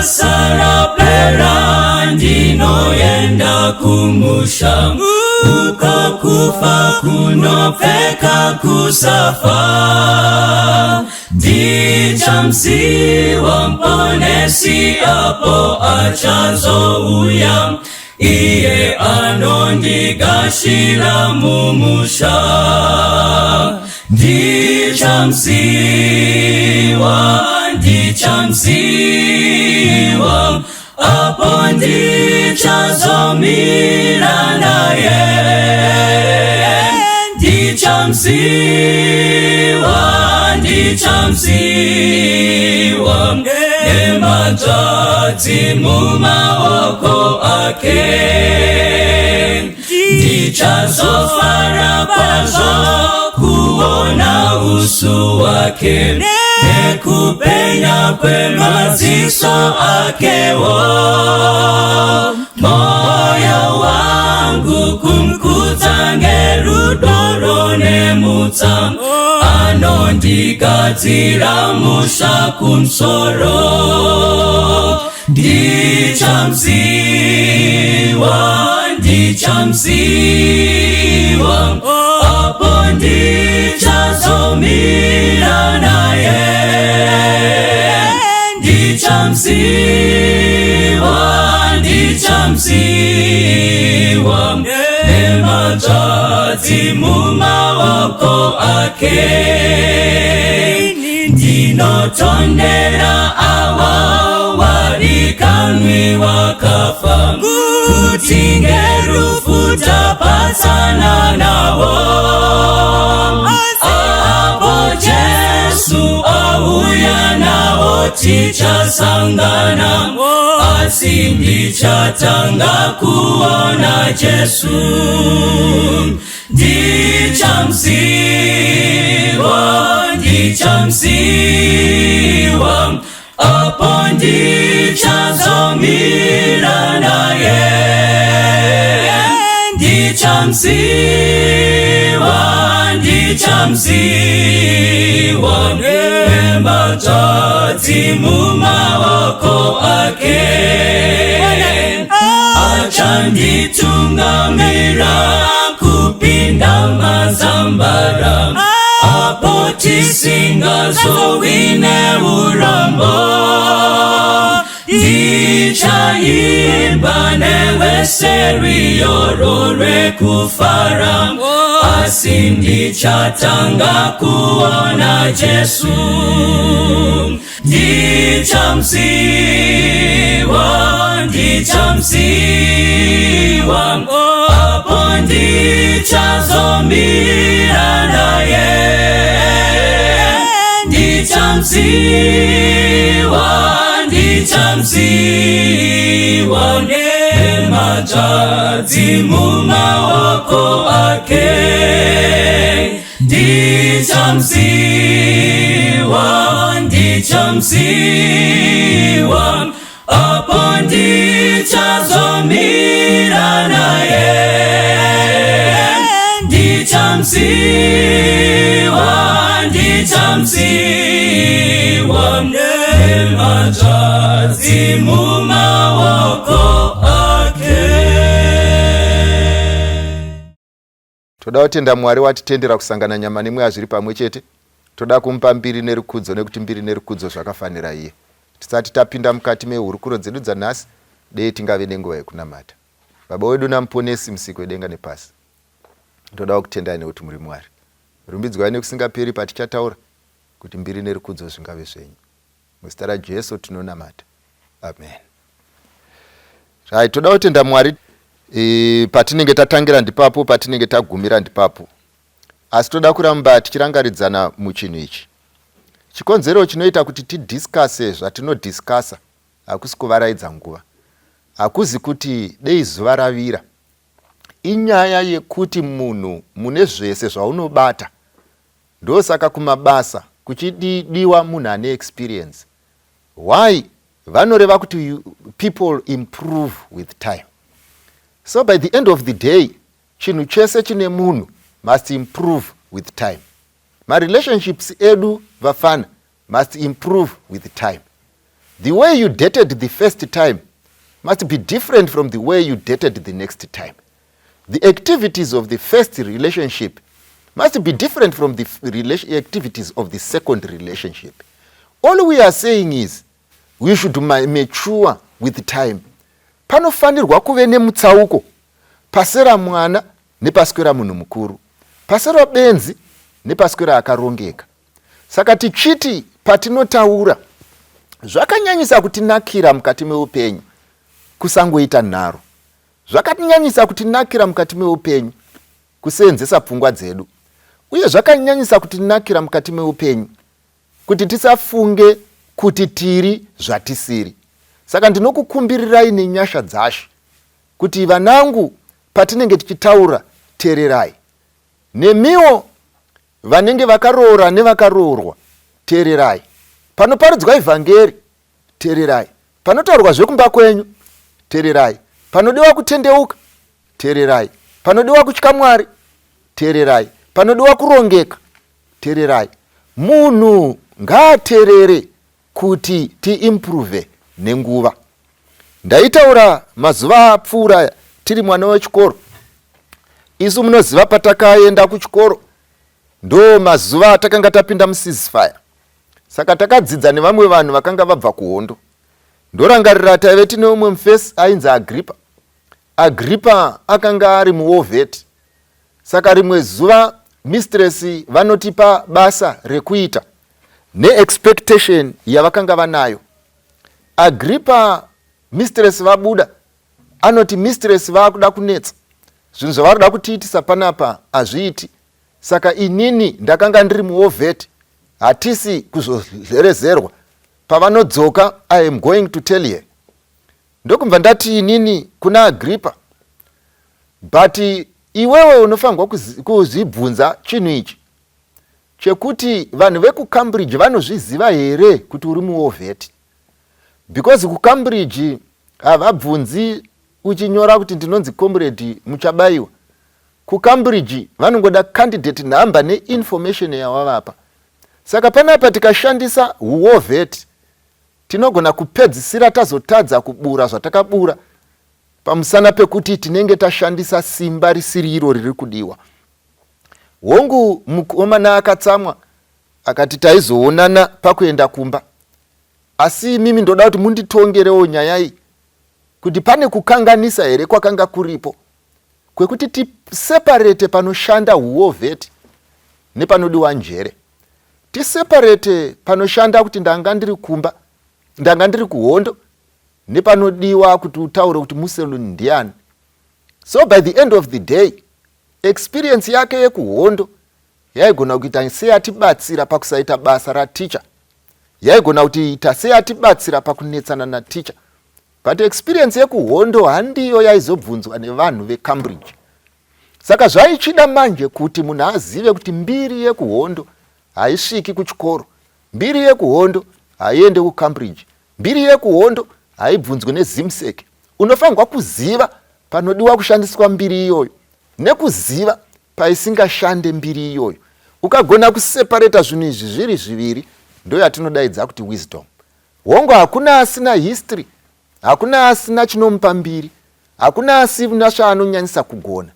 Basa rapera, ndinoenda kumusha, uko kufa kunopfeka kusafa. Ndichamuziva Muponesi apo achazouya, iye anondigashira mumusha. Ndichamuziva, ndichamuziva apo ndichazomira naye. Ndichamuziva, ndichamuziva nehanzvadzi mumaoko ake. Ndichazofara kwazvo kuona uso wake nekupenya kwemaziso akewo. Moyo wangu kumukudza ngerudo runemutsa, anondigadzira musha kumusoro. Ndichamuziva, ndichamuziva apo ndichazomira naye. Ndichamuziva, ndichamuziva nehanzvadzi mumaoko ake. Ndinotondera ava vadikanwi vakafa, kuti ngerufu tapatsana navo. Apo Jesu auya navo tichasangana, asi ndichatanga kuona Jesu. Ndichamuziva, ndichamuziva apo ndichazomira naye. Ndichamuziva, ndichamuziva nehanzvadzi mumaoko ake. Achanditungamira kupinda mazambara, apo tisingazowi neurombo. Ndichaimba nevese rwiyo rwekufara, asi ndichatanga kuona Jesu. Ndichamuziva, ndichamuziva apo ndichazomira naye. Ndichamuziva, ndichamuziva nehanzvadzi mumaoko ake. Ndichamuziva, ndichamuziva apo ndichazomira naye. Ndichamuziva, ndichamuziva nehanzvadzi mumaoko ake. Toda kutenda Mwari watitendera kusangana nyama nemweya zviri pamwe chete. Toda kumupa mbiri nerukudzo, nekuti mbiri nerukudzo zvakafanira iye. Tisati tapinda mukati mehurukuro dzedu dzanhasi, dei tingave nenguva yekunamata. Baba wedu naMuponesi, Musiki wedenga nepasi, toda kukutendai nekuti muri Mwari. Rumbidzwai nekusingaperi patichataura, kuti mbiri nerukudzo zvingave zvenyu. Muzita raJesu tinonamata, amen. Right, toda kutenda Mwari. Patinenge tatangira ndipapo, patinenge tagumira ndipapo, asi toda kuramba tichirangaridzana muchinhu ichi. Chikonzero chinoita kuti tidiscuse zvatinodiscussa hakusi kuvaraidza nguva, hakuzi kuti dei zuva ravira. Inyaya yekuti munhu mune zvese zvaunobata, ndosaka kumabasa kuchidiwa munhu ane experience. Why? Vanoreva kuti people improve with time. So by the end of the day, chinhu chese chine munhu must improve with time. Marelationships edu, vafana, must improve with time. The way you dated the first time must be different from the way you dated the next time. The activities of the first relationship must be different from the activities of the second relationship. All we are saying is we should mature with time. Panofanirwa kuve nemutsauko pasera mwana nepaswera munhu mukuru, pasera benzi nepaswera akarongeka. Saka tichiti patinotaura, zvakanyanyisa kutinakira mukati meupenyu kusangoita nharo, zvakanyanyisa kutinakira mukati meupenyu kuseenzesa pfungwa dzedu, uye zvakanyanyisa kutinakira mukati meupenyu kuti tisafunge kuti tiri zvatisiri. Saka ndinokukumbirirai nenyasha dzaShe kuti vanangu, patinenge tichitaura, teererai. Nemiwo vanenge vakaroora nevakaroorwa, teererai. Panoparidzwa ivhangeri, teererai. Panotaurwa zvekumba kwenyu, teererai. Panodiwa kutendeuka, teererai. Panodiwa kutya Mwari, teererai. Panodiwa kurongeka, teererai. Munhu ngaateerere kuti tiimprove nenguva. Ndaitaura mazuva apfuura tiri mwana wechikoro. Isu munoziva patakaenda kuchikoro, ndo mazuva atakanga tapinda muceasefire. Saka takadzidza nevamwe vanhu vakanga vabva kuhondo. Ndorangarira taive tine umwe mufesi ainzi Agrippa. Agrippa akanga ari muwar vet. Saka rimwe zuva mistress vanotipa basa rekuita neexpectation yavakanga vanayo. Agrippa, mistress vabuda, anoti, "Mistress vaakuda kunetsa, zvinhu zvavari kuda kutiitisa panapa hazviiti. Saka inini ndakanga ndiri muwar vet, hatisi kuzozherezerwa. Pavanodzoka, I am going to tell her." Ndokubva ndati inini kuna Agrippa, "But iwewe unofanirwa kuzvibvunza chinhu ichi chekuti vanhu vekuCambridge vanozviziva here kuti uri muwar vet? Because kuCambridge havabvunzi uchinyora kuti ndinonzi Comrade Muchabaiwa. KuCambridge vanongoda candidate number neinformation yawavapa. Saka panapa tikashandisa huwar vet, tinogona kupedzisira tazotadza kubura zvatakabura pamusana pekuti tinenge tashandisa simba risiri iro riri kudiwa." Hongu, mukomana akatsamwa, akati taizoonana pakuenda kumba. Asi imimi ndoda kuti munditongerewo nyaya iyi kuti pane kukanganisa here kwakanga kuripo kwekuti tiseparate panoshanda huwar vet nepanodiwa njere, tiseparate panoshanda kuti ndanga ndiri kumba, ndanga ndiri kuhondo, nepanodiwa kuti utaure kuti museluni ndiani? So by the end of the day, experience yake yekuhondo yaigona kuita seyatibatsira pakusaita basa raticha, yaigona kuti seyatibatsira pakunetsana naticha, but experience yekuhondo handiyo yaizobvunzwa nevanhu veCambridge. Saka zvaichida manje kuti munhu azive kuti mbiri yekuhondo haisviki kuchikoro, mbiri yekuhondo haiende kuCambridge, mbiri yekuhondo haibvunzwi neZIMSEC. Unofanirwa kuziva panodiwa kushandiswa mbiri iyoyo nekuziva paisingashande mbiri iyoyo. Ukagona kuseparata zvinhu izvi zviri zviviri, ndo yatinodaidza kuti wisdom. Hongu, hakuna asina history, hakuna asina chinomupa mbiri, hakuna asina zvaanonyanyisa kugona,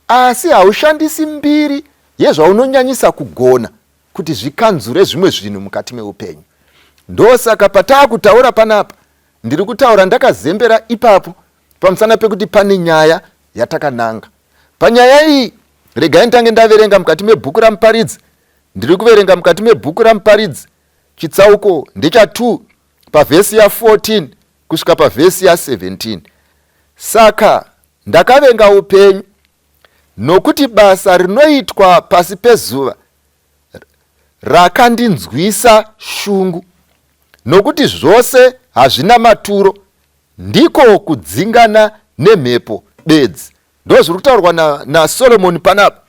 asi haushandisi mbiri yezvaunonyanyisa kugona kuti zvikanzure zvimwe zvinhu mukati meupenyu. Ndosaka pataakutaura panapa, ndiri kutaura ndakazembera ipapo pamusana pekuti pane nyaya yatakananga. Panyaya iyi, regai nditange ndaverenga mukati mebhuku raMuparidzi. Ndiri kuverenga mukati mebhuku raMuparidzi, chitsauko ndecha2, pavhesi ya14 kusvika pavhesi ya17. "Saka ndakavenga upenyu, nokuti basa rinoitwa pasi pezuva rakandinzwisa shungu, nokuti zvose hazvina maturo, ndiko kudzingana nemhepo bedzi." Ndo zviri kutaurwa naSolomoni na panapa.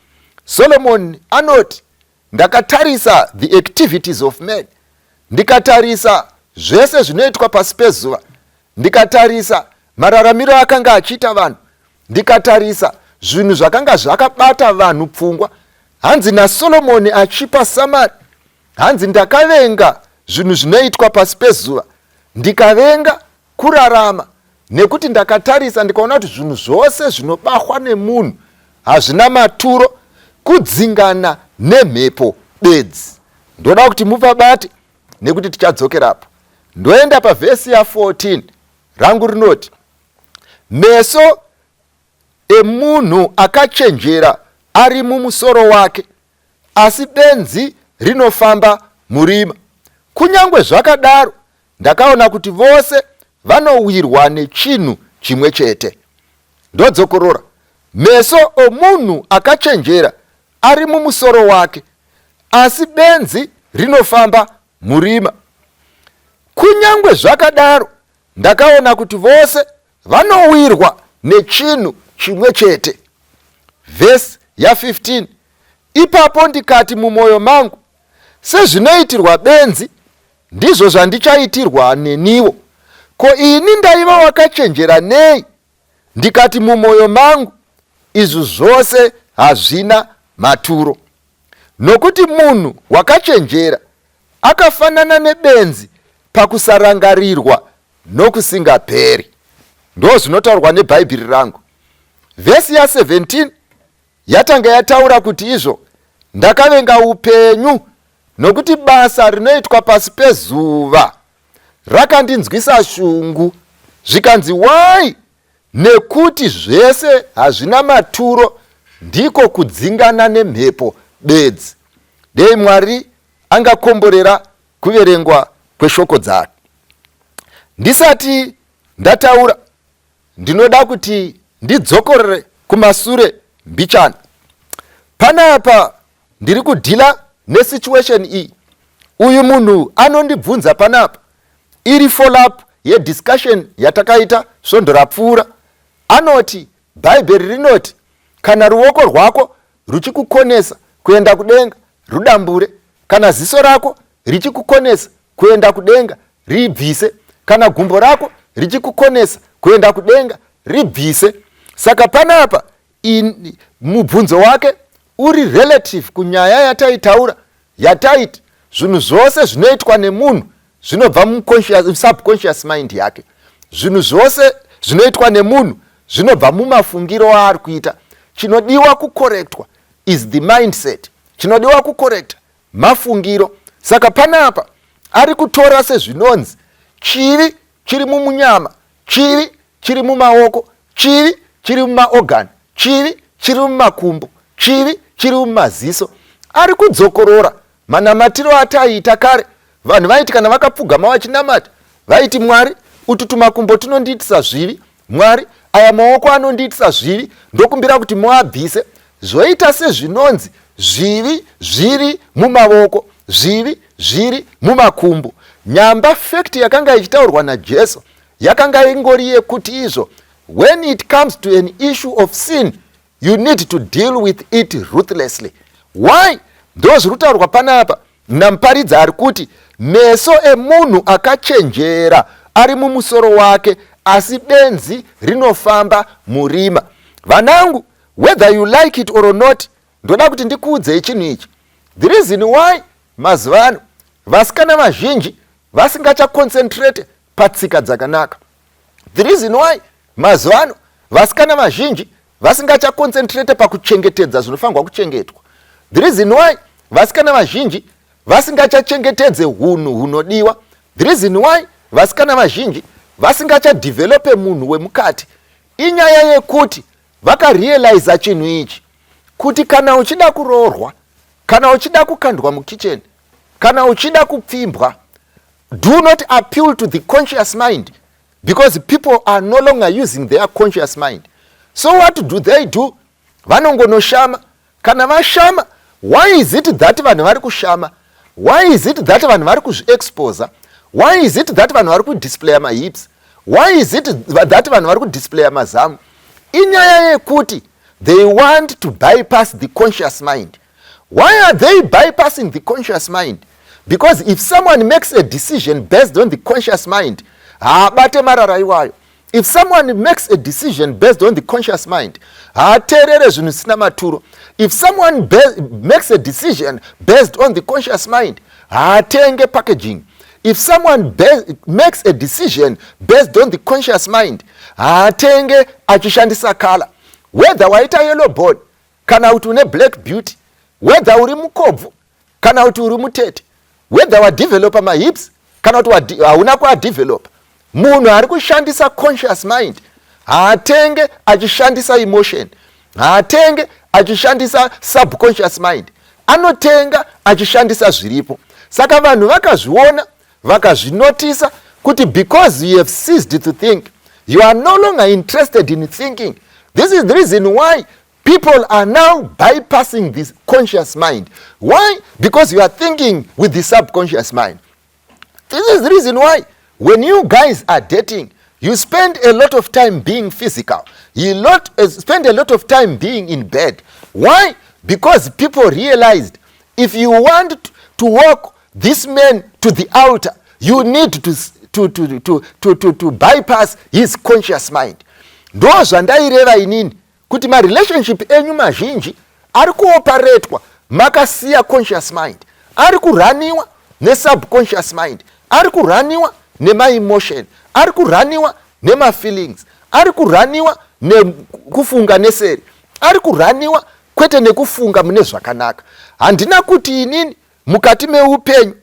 Solomoni anoti, "Ndakatarisa the activities of man, ndikatarisa zvese zvinoitwa pasi pezuva, ndikatarisa mararamiro akanga achiita vanhu, ndikatarisa zvinhu zvakanga zvakabata vanhu pfungwa." Hanzi naSolomoni achipa summary, hanzi, "Ndakavenga zvinhu zvinoitwa pasi pezuva." Ndikavenga kurarama nekuti ndakatarisa ndikaona kuti zvinhu zvose zvinobahwa nemunhu hazvina maturo, kudzingana nemhepo bedzi. Ndoda kuti mupabate nekuti tichadzokerapo. Ndoenda pavhesi ya14 rangu rinoti, meso emunhu akachenjera ari mumusoro wake, asi benzi rinofamba murima. Kunyange zvakadaro, ndakaona kuti vose vanowirwa nechinhu chimwe chete. Ndodzokorora, meso omunhu akachenjera ari mumusoro wake, asi benzi rinofamba murima. Kunyange zvakadaro, ndakaona kuti vose vanowirwa nechinhu chimwe chete. Vhesi ya15, Ipapo ndikati mumwoyo mangu, sezvinoitirwa benzi ndizvo zvandichaitirwa neniwo. Ko ini ndaiva wakachenjera nei? Ndikati mumwoyo mangu, izvi zvose hazvina maturo. Nokuti munhu wakachenjera akafanana nebenzi pakusarangarirwa nokusingaperi. Ndozvinotaurwa neBhaibheri rangu. Vhesi ya17 yatanga yataura kuti izvo ndakavenga upenyu nokuti basa rinoitwa pasi pezuva rakandinzwisa shungu. Zvikanzi why? Nekuti zvese hazvina maturo, ndiko kudzingana nemhepo bedzi. Dei Mwari angakomborera kuverengwa kweshoko dzake. Ndisati ndataura, ndinoda kuti ndidzokorere kumasure mbichana. Panapa ndiri kudhila nesituation iyi. Uyu munhu anondibvunza panapa, iri follow up yediscussion yatakaita svondo rapfuura. Anoti Bhaibheri rinoti kana ruoko rwako ruchikukonesa kuenda kudenga, rudambure. Kana ziso rako richikukonesa kuenda kudenga, ribvise. Kana gumbo rako richikukonesa kuenda kudenga, ribvise. Saka panapa mubvunzo wake uri relative kunyaya yataitaura, yataiti zvinhu zvose zvinoitwa nemunhu zvinobva musubconscious mind yake. Zvinhu zvose zvinoitwa nemunhu zvinobva mumafungiro aari kuita. Chinodiwa kukorektwa is the mindset. Chinodiwa kukorekta mafungiro. Saka panapa ari kutora sezvinonzi chivi chiri mumunyama, chivi chiri mumaoko, chivi chiri mumaorgan, chivi chiri mumakumbo, chivi chiri mumaziso. Ari kudzokorora manamatiro ataiita kare. Vanhu vaiti kana vakapfugama vachinamata vaiti, Mwari, utu tumakumbo tunondiitisa zvivi, Mwari, aya maoko anondiitisa zvivi, ndokumbira kuti muabvise. Zvoita sezvinonzi zvivi zviri mumavoko, zvivi zviri mumakumbo. Nyamba fact yakanga ichitaurwa naJesu yakanga ingori yekuti izvo, when it comes to an issue of sin, you need to deal with it ruthlessly. Why? Ndo zviri kutaurwa panapa namuparidzi ari kuti meso emunhu akachenjera ari mumusoro wake, asi benzi rinofamba murima. Vanangu, whether you like it or not, ndoda kuti ndikuudzei chinhu ichi. The reason why mazuva ano vasikana vazhinji vasingachaconcentrate patsika dzakanaka, the reason why mazuva ano vasikana vazhinji vasingachaconcentrate pakuchengetedza zvinofanirwa kuchengetwa, the reason why vasikana vazhinji vasingachachengetedze hunhu hunodiwa, the reason why vasikana vazhinji vasingachadevelope munhu wemukati, inyaya yekuti vakarealiza chinhu ichi, kuti kana uchida kuroorwa, kana uchida kukandwa mukicheni, kana uchida kupfimbwa, do not appeal to the conscious mind, because people are no longer using their conscious mind. So what do they do? Vanongonoshama. Kana vashama, why is it that vanhu vari kushama? Why is it that vanhu vari kuzviexposa? Why is it that vanhu vari kudisplaya mahips? Why is it that vanhu vari kudisplaya mazamu? Inyaya yekuti they want to bypass the conscious mind. Why are they bypassing the conscious mind? Because if someone makes a decision based on the conscious mind, haabate marara iwayo. If someone makes a decision based on the conscious mind, haateerere zvinhu zvisina maturo. If someone makes a decision based on the conscious mind, haatenge packaging. If someone makes a decision based on the conscious mind, haatenge achishandisa color. Whether waita yellow bone kana kuti une black beauty, whether uri mukobvu kana kuti uri mutete, whether wadevelopa mahips kana kuti hauna kuadevelopa, munhu ari kushandisa conscious mind haatenge achishandisa emotion, haatenge achishandisa subconscious mind, anotenga achishandisa zviripo. Saka vanhu vakazviona, vakazvinotisa kuti because you have ceased to think, you are no longer interested in thinking. This is the reason why people are now bypassing this conscious mind. Why? Because you are thinking with the subconscious mind. This is the reason why when you guys are dating, you spend a lot of time being physical, you spend a lot of time being in bed. Why? Because people realized if you want to walk this man to the altar, you need to bypass his conscious mind. Ndo zvandaireva inini kuti marelationship enyu mazhinji ari kuoparetwa makasiya conscious mind, ari kuraniwa nesubconscious mind, ari kuraniwa nemaemotion, ari kuraniwa nemafeelings, ari kuraniwa nekufunga neseri, ari kuraniwa kwete nekufunga mune zvakanaka. Handina kuti inini mukati meupenyu,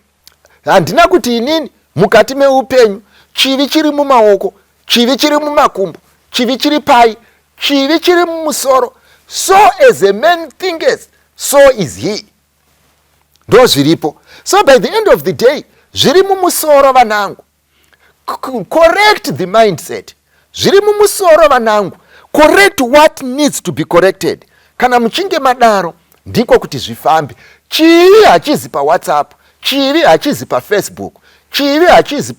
handina kuti inini mukati meupenyu chivi chiri mumaoko, chivi chiri mumakumbo, chivi chiri pai, chivi chiri mumusoro. So as a man thinketh, so is he. Ndo zviripo. So by the end of the day, zviri mumusoro, vanangu. Correct the mindset. Zviri mumusoro, vanangu. Correct what needs to be corrected. Kana muchinge madaro, ndiko kuti zvifambe. Chivi hachizi paWhatsApp, chivi hachizi paFacebook, chivi hachizi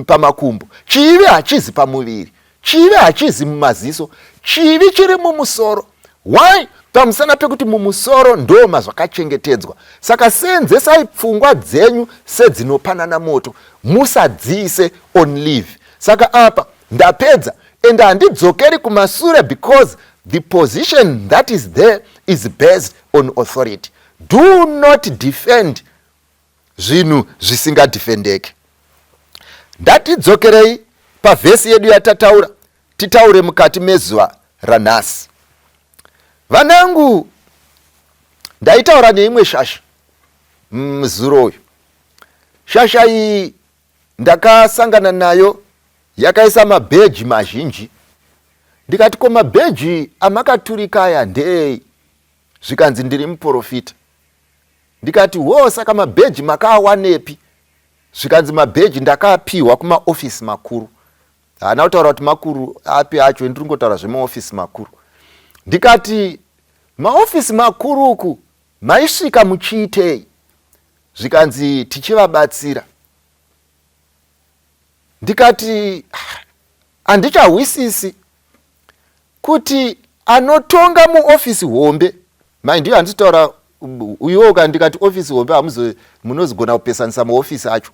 pamakumbo, chivi hachizi pamuviri, chivi hachizi mumaziso, chivi chiri mumusoro. Why? Pamusana pekuti mumusoro ndo mazvakachengetedzwa. Saka senzesai pfungwa dzenyu sedzinopanana moto, musadziise on leave. Saka apa ndapedza and handidzokeri kumasure, because the position that is there is based on authority. Do not defend zvinhu zvisingadefendeke. Ndatidzokerei pavhesi yedu yatataura titaure mukati mezuva ranhasi. Vanangu, ndaitaura neimwe shasha muzuro uyu. Shasha iyi ndakasangana nayo yakaisa mabheji mazhinji. Ndikati, "Ko mabheji amakaturika aya ndei?" Zvikanzi, "Ndiri muprofita." Ndikati, "Wo, saka mabheji makaawanepi?" Zvikanzi, "Mabheji ndakaapiwa kumaofisi makuru." Haana kutaura kuti makuru api acho, ndiri ngotaura zvemaofisi makuru. Ndikati, "Maofisi makuru uku maisvika muchiitei?" Zvikanzi, "Tichivabatsira." Ndikati, "Handichahwisisi kuti anotonga muofisi hombe mai ndiyo handitaura uyoka." Ndikati ofisi hombe, hamuzo munozogona kupesanisa maofisi acho.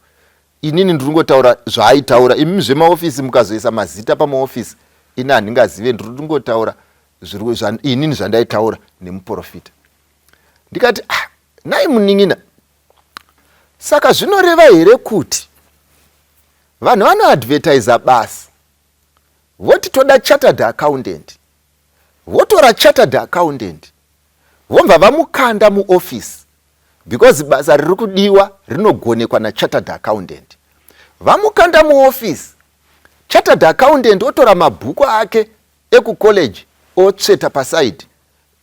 Inini ndiri ngotaura zvaaitaura. Imimi zvemaofisi mukazoisa mazita pamaofisi, ini handingazive. Ndiri kungotaura inini zvandaitaura nemuprofita. Ndikati, "Ah, nai munin'ina, saka zvinoreva here kuti vanhu vanoadvertisa basa, voti toda chartered accountant, votora chartered accountant, vobva vamukanda muofisi because basa riri kudiwa rinogonekwa nachartered accountant? Vamukanda muofisi, chartered accountant otora mabhuku ake ekucollege otsveta paside,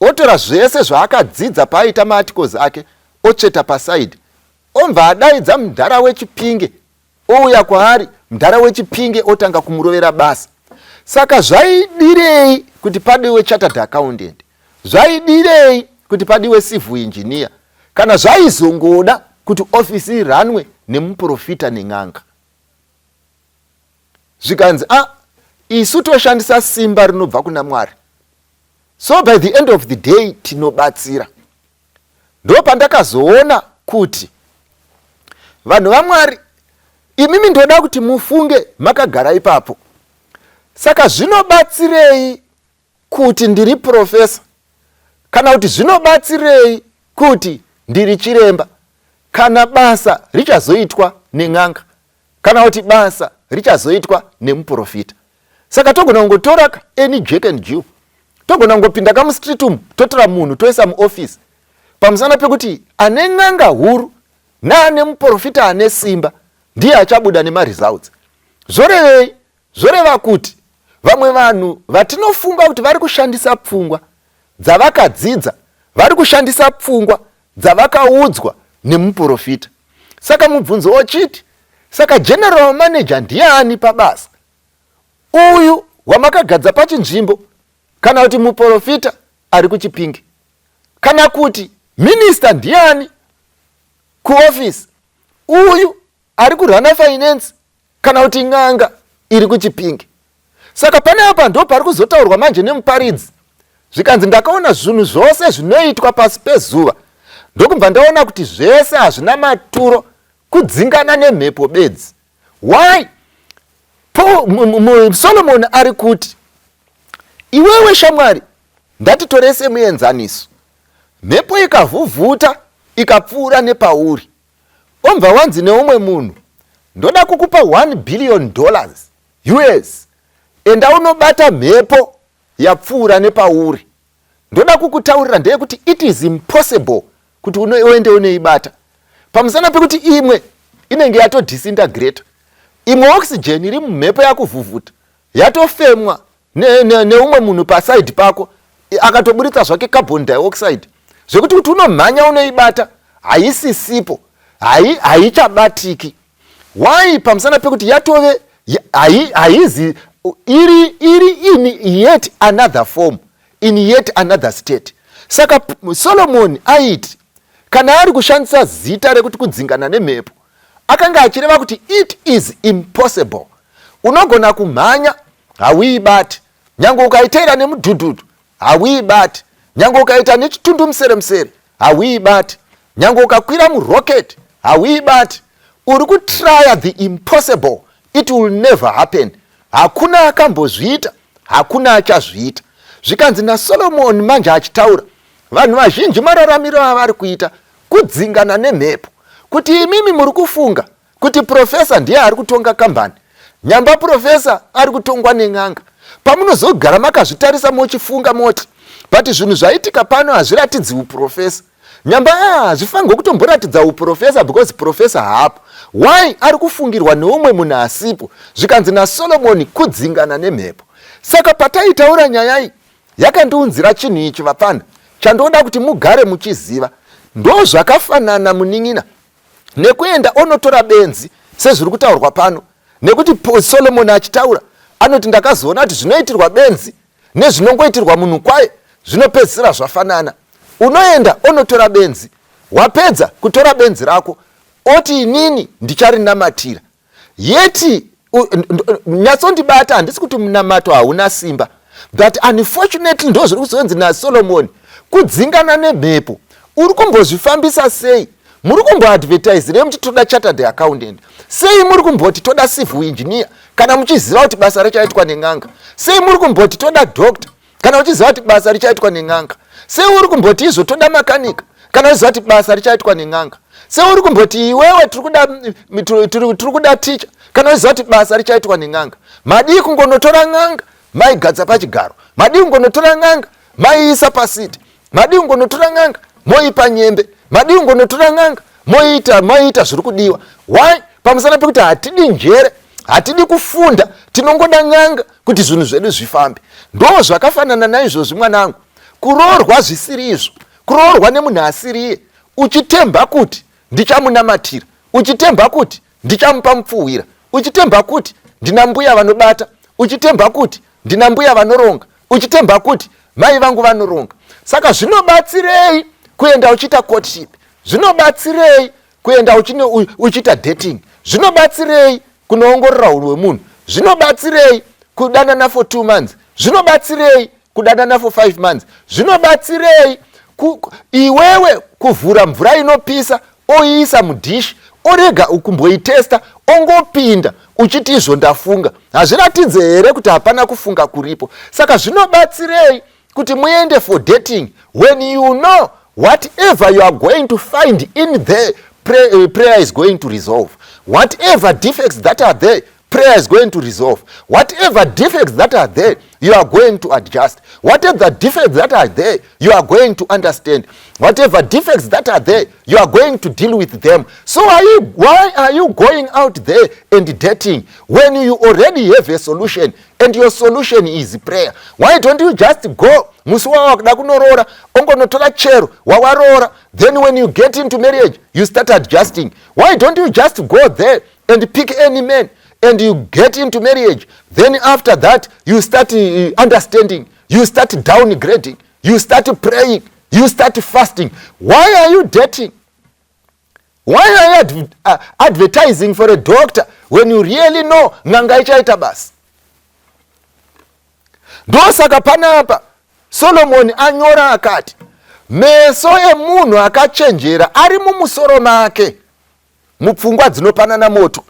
otora zvese zvaakadzidza paaita maarticles ake otsveta paside, obva adaidza mudhara weChipinge, ouya kwaari mudhara weChipinge, otanga kumurovera basa. Saka zvaidirei kuti padiwe chartered accountant? Zvaidirei kuti padiwe civil engineer kana zvaizongoda kuti ofisi iranwe nemuprofita nen'anga?" Zvikanzi, "A ah, isu toshandisa simba rinobva kuna Mwari, so by the end of the day tinobatsira." Ndo pandakazoona kuti, vanhu vaMwari, imimi ndoda kuti mufunge makagara ipapo. Saka zvinobatsirei kuti ndiri professor, kana kuti zvinobatsirei kuti ndiri chiremba? Kana basa richazoitwa nen'anga kana kuti basa richazoitwa nemuprofita. Saka togona kungotora ka any Jack and Jill, togona kungopinda ka mustreet umu, totora munhu toisa muoffice pamusana pekuti ane n'anga huru naane muprofita ane simba ndiye achabuda nemaresults. Zvorevei? Zvoreva kuti vamwe vanhu vatinofunga kuti vari kushandisa pfungwa dzavakadzidza, vari kushandisa pfungwa dzavakaudzwa nemuprofita. Saka mubvunzo ochiti, saka general manager ndiani pabasa? Uyu wamakagadza pachinzvimbo kana kuti muprofita ari kuChipinge? Kana kuti minista ndiani kuofisi? Uyu ari kurana finance kana kuti n'anga iri kuChipinge? Saka pane apa ndo pari kuzotaurwa manje nemuparidzi, zvikanzi ndakaona zvinhu zvose zvinoitwa pasi pezuva, ndokubva ndaona kuti zvese hazvina maturo, kudzingana nemhepo bedzi. Why? Solomon ari kuti, iwewe shamwari, ndatitore semuenzaniso, mhepo ikavhuvhuta ikapfuura nepauri, obva wanzi neumwe munhu, ndoda kukupa 1 billion dollars US, enda unobata mhepo yapfuura nepauri. Ndoda kukutaurira ndeyekuti it is impossible kuti uende unoibata, pamusana pekuti imwe inenge yatodisintegrate, imwe oxygen iri mumhepo yakuvhuvhuta yatofemwa neumwe ne, ne munhu pasaidi pako akatoburitsa zvake carbon dioxide, zvekuti kuti unomhanya unoibata haisisipo, haichabatiki. Why? Pamusana pekuti yatove haizi iri in yet another form, in yet another state. Saka Solomon aiti kana ari kushandisa zita rekuti kudzingana nemhepo, akanga achireva kuti it is impossible. Unogona kumhanya, hauibati. Nyange ukaiteera nemudhudhudhu, hauibati. Nyange ukaita nechitundu musere musere, hauibati. Nyange ukakwira murocket, hauibati. Uri kutrya the impossible. It will never happen. Hakuna akambozviita, hakuna achazviita. Zvikanzi naSolomoni manje achitaura, vanhu vazhinji mararamiro avari kuita kudzingana nemhepo. Kuti imimi muri kufunga kuti profesa ndiye ari kutonga kambani, nyamba profesa ari kutongwa nen'anga. Pamunozogara makazvitarisa mochifunga moti, but zvinhu zvaitika pano hazviratidzi uprofesa. Nyamba hazvifanirwe kutomboratidza uprofesa because profesa haapo. Why ari kufungirwa neumwe munhu asipo? Zvikanzi naSolomoni kudzingana nemhepo. Saka pataitaura nyaya iyi yakandiunzira chinhu ichi, vapfana, chandoda kuti mugare muchiziva. Ndo zvakafanana, munin'ina, nekuenda onotora benzi sezviri kutaurwa pano, nekuti Solomoni achitaura anoti ndakazoona kuti zvinoitirwa benzi nezvinongoitirwa munhu kwaye zvinopedzisira zvafanana. Unoenda onotora benzi, wapedza kutora benzi rako oti inini ndicharinamatira. Yeti nyatsondibata, handisi kuti munamato hauna simba, but unfortunately ndo zviri kuzonzi naSolomoni kudzingana nemhepo. Uri kumbozvifambisa sei? Muri kumboadvertisirei muti toda chartered accountant? Sei muri kumboti toda civil engineer kana muchiziva kuti basa richaitwa nen'anga? Sei muri kumboti toda doctor kana uchiziva kuti basa richaitwa nen'anga? Sei uri kumboti izvo toda makanika kana uchiziva kuti basa richaitwa nen'anga? Sei uri kumboti iwewe tiri kuda ticha kana uchiziva kuti basa richaitwa nen'anga? Madii kungonotora n'anga maigadza pachigaro? Madii kungonotora n'anga maiisa pasiti? Madii kungonotora n'anga moipa nyembe? Madii kungonotora n'anga moita zviri kudiwa? Why? Pamusana pekuti hatidi njere, hatidi kufunda, tinongoda n'anga kuti zvinhu zvedu zvifambe. Ndo zvakafanana naizvozvi, mwanangu, kuroorwa zvisiri izvo, kuroorwa nemunhu asiriye, uchitemba kuti ndichamunamatira, uchitemba kuti ndichamupa mupfuhwira, uchitemba kuti ndina mbuya vanobata, uchitemba kuti ndina mbuya vanoronga, uchitemba kuti mai vangu vanoronga. Saka zvinobatsirei kuenda uchiita courtship? Zvinobatsirei kuenda uchiita dating? Zvinobatsirei kunoongorora unhu hwemunhu? Zvinobatsirei kudanana for 2 months? Zvinobatsirei kudanana for 5 months? Zvinobatsirei iwewe kuvhura mvura inopisa, oiisa mudhishi, orega kumboitesta, ongopinda uchiti izvo ndafunga? Hazviratidze here kuti hapana kufunga kuripo? Saka zvinobatsirei kuti muende for dating when you know whatever you are going to find in there? Prayer is going to resolve. Whatever defects that are there, prayer is going to resolve. Whatever defects that are there, you are going to adjust. Whatever defects that are there, you are going to understand. Whatever defects that are there, you are going to deal with them. So why are you going out there and dating when you already have a solution, and your solution is prayer? Why don't you just go musi wawakuda kunoroora, ongonotora chero wawaroora? Then when you get into marriage, you start adjusting. Why don't you just go there and pick any man and you get into marriage? Then after that you start understanding, you start downgrading, you start praying, you start fasting. Why are you dating? Why are you advertising for a doctor when you really know n'anga ichaita basa? Ndosaka panapa Solomoni anyora akati meso emunhu akachenjera ari mumusoro make, mupfungwa dzinopanana moto.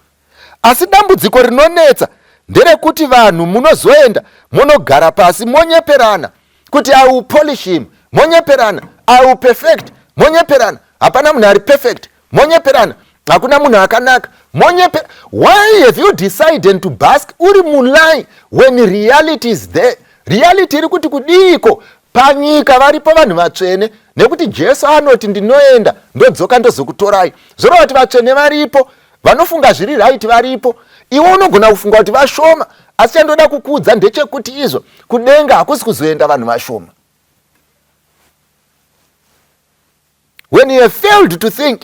Asi dambudziko rinonetsa nderekuti vanhu munozoenda munogara pasi, monyeperana kuti "I will polish him," monyeperana "I will perfect," monyeperana hapana munhu ari perfect, monyeperana hakuna munhu akanaka, monyepe. Why have you decided to bask uri mulie when reality is there? Reality iri kuti kudiiko? Panyika varipo vanhu vatsvene, nekuti Jesu anoti, "Ndinoenda, ndodzoka, ndozokutorai." Zvoreva kuti vatsvene varipo, vanofunga zviri right varipo. Iwe unogona kufunga kuti vashoma, asi chandoda kukuudza ndechekuti izvo kudenga hakusi kuzoenda vanhu vashoma. When you have failed to think,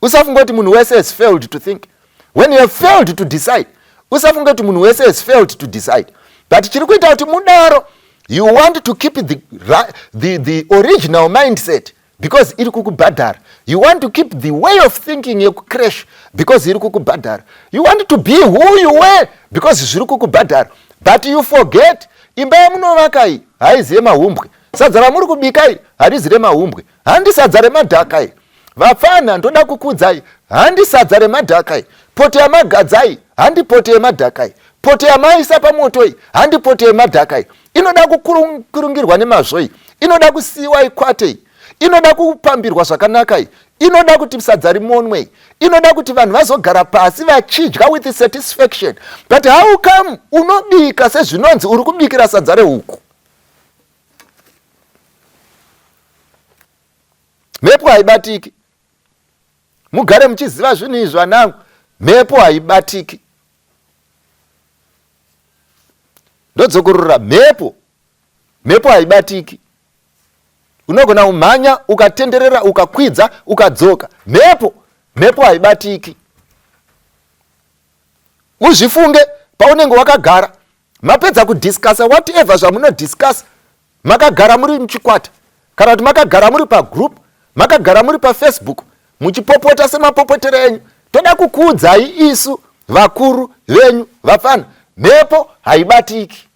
usafunga kuti munhu wese has failed to think. When you have failed to decide, usafunga kuti munhu wese has failed to decide. But chiri kuita kuti mudaro, you want to keep the original mindset because iri kukubhadhara. You want to keep the way of thinking yekucrash because iri kukubhadhara. You want to be who you were because zviri kukubhadhara. But you forget, imba yamunovaka iyi haizi yemahumbwe. Sadza ramuri kubika iri harizi remahumbwe, handi sadza remadhaka iri. Vapfana, ndoda kukudzai, handi sadza remadhaka iri. Poto yamagadzai handi poto yemadhaka iyi. Poto yamaisa pamoto iyi handi poto yemadhaka iyi. Inoda kukurungirwa nemazvo iyi, inoda kusiyiwa ikwate iyi, inoda kupambirwa zvakanaka iyi, inoda kuti sadza rimonwe iyi, inoda kuti vanhu vazogara pasi vachidya with satisfaction. But how come unobika sezvinonzi uri kubikira sadza rehuku? Mhepo haibatiki. Mugare muchiziva zvinhu izvi, vanangu, mhepo haibatiki. Ndodzokorora, mhepo, mhepo haibatiki. Unogona kumhanya, ukatenderera, ukakwidza, ukadzoka, mhepo, mhepo haibatiki. Uzvifunge paunenge wakagara, mapedza kudiscussa whatever zvamunodiscussa, makagara muri muchikwata, kana kuti makagara muri pagroup, makagara muri paFacebook, muchipopota semapopotero enyu. Toda kukuudzai isu vakuru venyu, vapfana, mhepo haibatiki.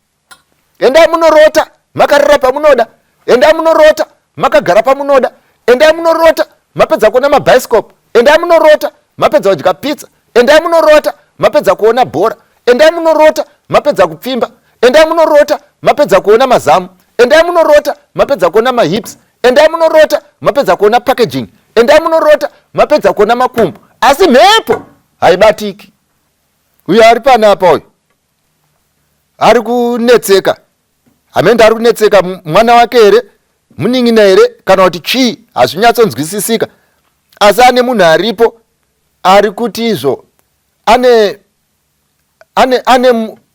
Endai munorota makarara pamunoda, endai munorota makagara pamunoda, endai munorota mapedza kuona mabhaisikopu, endai munorota mapedza kudya pizza, endai munorota mapedza kuona bhora, endai munorota mapedza kupfimba, endai munorota mapedza kuona mazamu, endai munorota mapedza kuona mahips, endai munorota mapedza kuona packaging, endai munorota mapedza kuona makumbo, asi mhepo haibatiki. Uyo ari panapa uyu ari kunetseka, hamende ari kunetseka mwana wake here, munin'ina here, kana kuti chii, hazvinyatsonzwisisika. Asi ane munhu aripo ari kuti izvo ane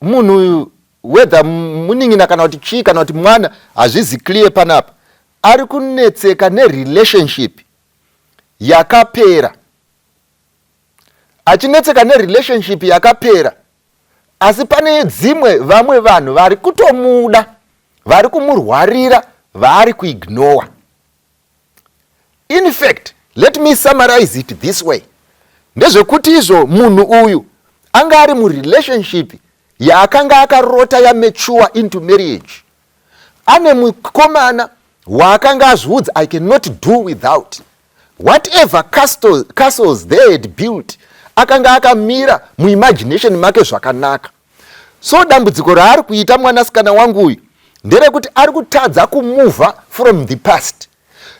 munhu uyu, whether munin'ina kana kuti chii, kana kuti mwana, hazvizi clear panapa. Ari kunetseka nerelationship yakapera, achinetseka nerelationship yakapera, asi pane dzimwe vamwe vanhu vari kutomuda, vari kumurwarira, vaari kuignora. In fact, let me summarize it this way: ndezvekuti izvo munhu uyu anga ari murelationship yaakanga akarota yamature into marriage. Ane mukomana waakanga azviudza, "I cannot do without." Whatever castles they had built, akanga akamira muimagination make zvakanaka. So dambudziko raari kuita mwanasikana wangu uyu nderekuti ari kutadza kumova from the past.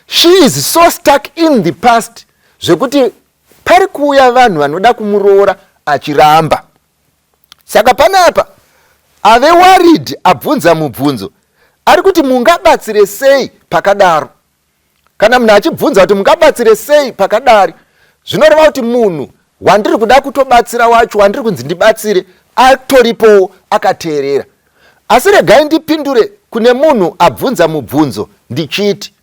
She is so stuck in the past zvekuti Pari kuuya vanhu vanoda kumuroora achiramba. Saka panapa ave worried, abvunza mubvunzo ari kuti mungabatsire sei pakadaro? Kana munhu achibvunza kuti mungabatsire sei pakadari, zvinoreva kuti munhu wandiri kuda kutobatsira wacho wandiri kunzi ndibatsire atoripowo akateerera. Asi regai ndipindure kune munhu abvunza mubvunzo ndichiti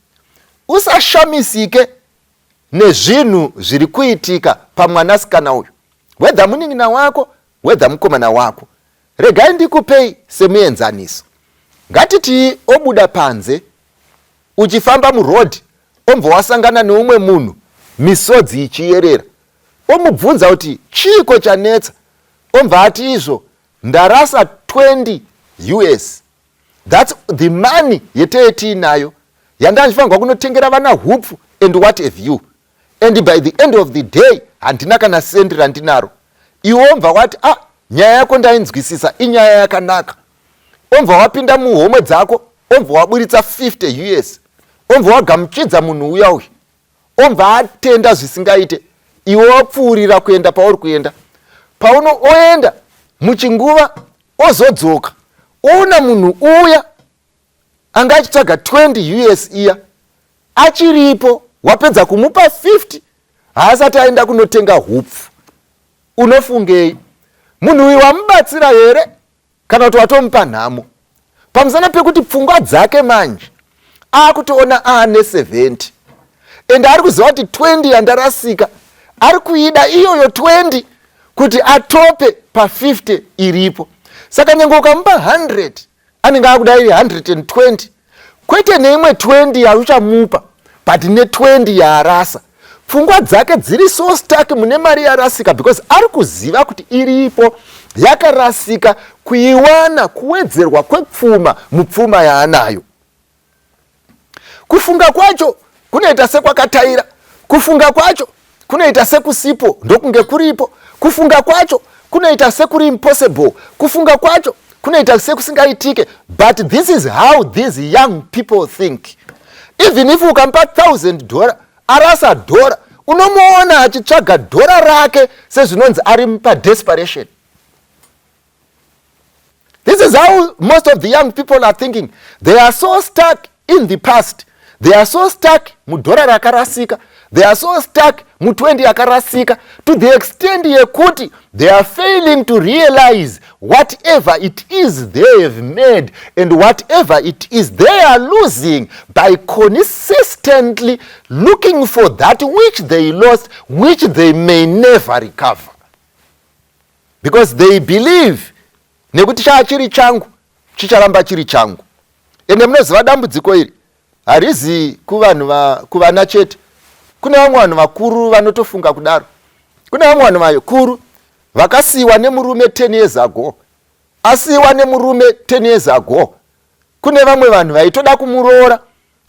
usashamisike nezvinhu zviri kuitika pamwanasikana uyu, whether munin'ina wako, whether mukomana wako. Regai ndikupei semuenzaniso. Ngatitii obuda panze uchifamba muroad, ombva wasangana neumwe munhu misodzi ichiyerera, omubvunza kuti chiiko chanetsa, ombva ati izvo ndarasa 20 US. That's the money yetee tiinayo yanda ndichifanirwa kunotengera vana hupfu and what have you, and by the end of the day handina kana sendi randinaro. Iwe ombva wati, ah, nyaya yako ndainzwisisa, inyaya yakanaka. Ombva wapinda muhomwe dzako, ombva waburitsa 50 US, ombva wagamuchidza munhu uya uyu, ombva atenda zvisingaite. Iwe wapfuurira kuenda pauri kuenda. Pauno oenda muchinguva, ozodzoka, oona munhu uya anga achitsvaga 20 US iya achiripo. Wapedza kumupa 50, haasati aenda kunotenga hupfu. Unofungei? Munhu uyu wamubatsira here kana kuti watomupa nhamo? Pamusana pekuti pfungwa dzake manje akutoona aane 70 and ari kuziva kuti 20 yandarasika ari kuida iyoyo 20 kuti atope pa50 iripo. Saka nyange ukamupa 100, anenge akuda iri 120, kwete neimwe 20 yauchamupa, but ne20 yaarasa. Pfungwa dzake dziri so stuck mune mari yarasika, because ari kuziva kuti iripo yakarasika. Kuiwana kuwedzerwa kwepfuma mupfuma yaanayo. Kufunga kwacho kunoita sekwakataira, kufunga kwacho kunoita sekusipo ndokunge kuripo, kufunga kwacho kunoita sekuri impossible, kufunga kwacho kunoita sekusingaitike. But this is how these young people think. Even if ukamupa $1000, arasa dhora, unomuona achitsvaga dhora rake sezvinonzi ari padesperation. This is how most of the young people are thinking. They are so stuck in the past, they are so stuck mudhora rakarasika, they are so stuck mu20 yakarasika, to the extent yekuti they are failing to realize whatever it is they have made and whatever it is they are losing by consistently looking for that which they lost, which they may never recover, because they believe nekuti chaa chiri changu chicharamba chiri changu. Ende munoziva, dambudziko iri harizi kuvanhu, kuvana chete. Kune vamwe vanhu vakuru vanotofunga kudaro. Kune vamwe vanhu vakuru vakasiyiwa nemurume 10 years ago. Asiyiwa nemurume 10 years ago, kune vamwe vanhu vaitoda kumuroora,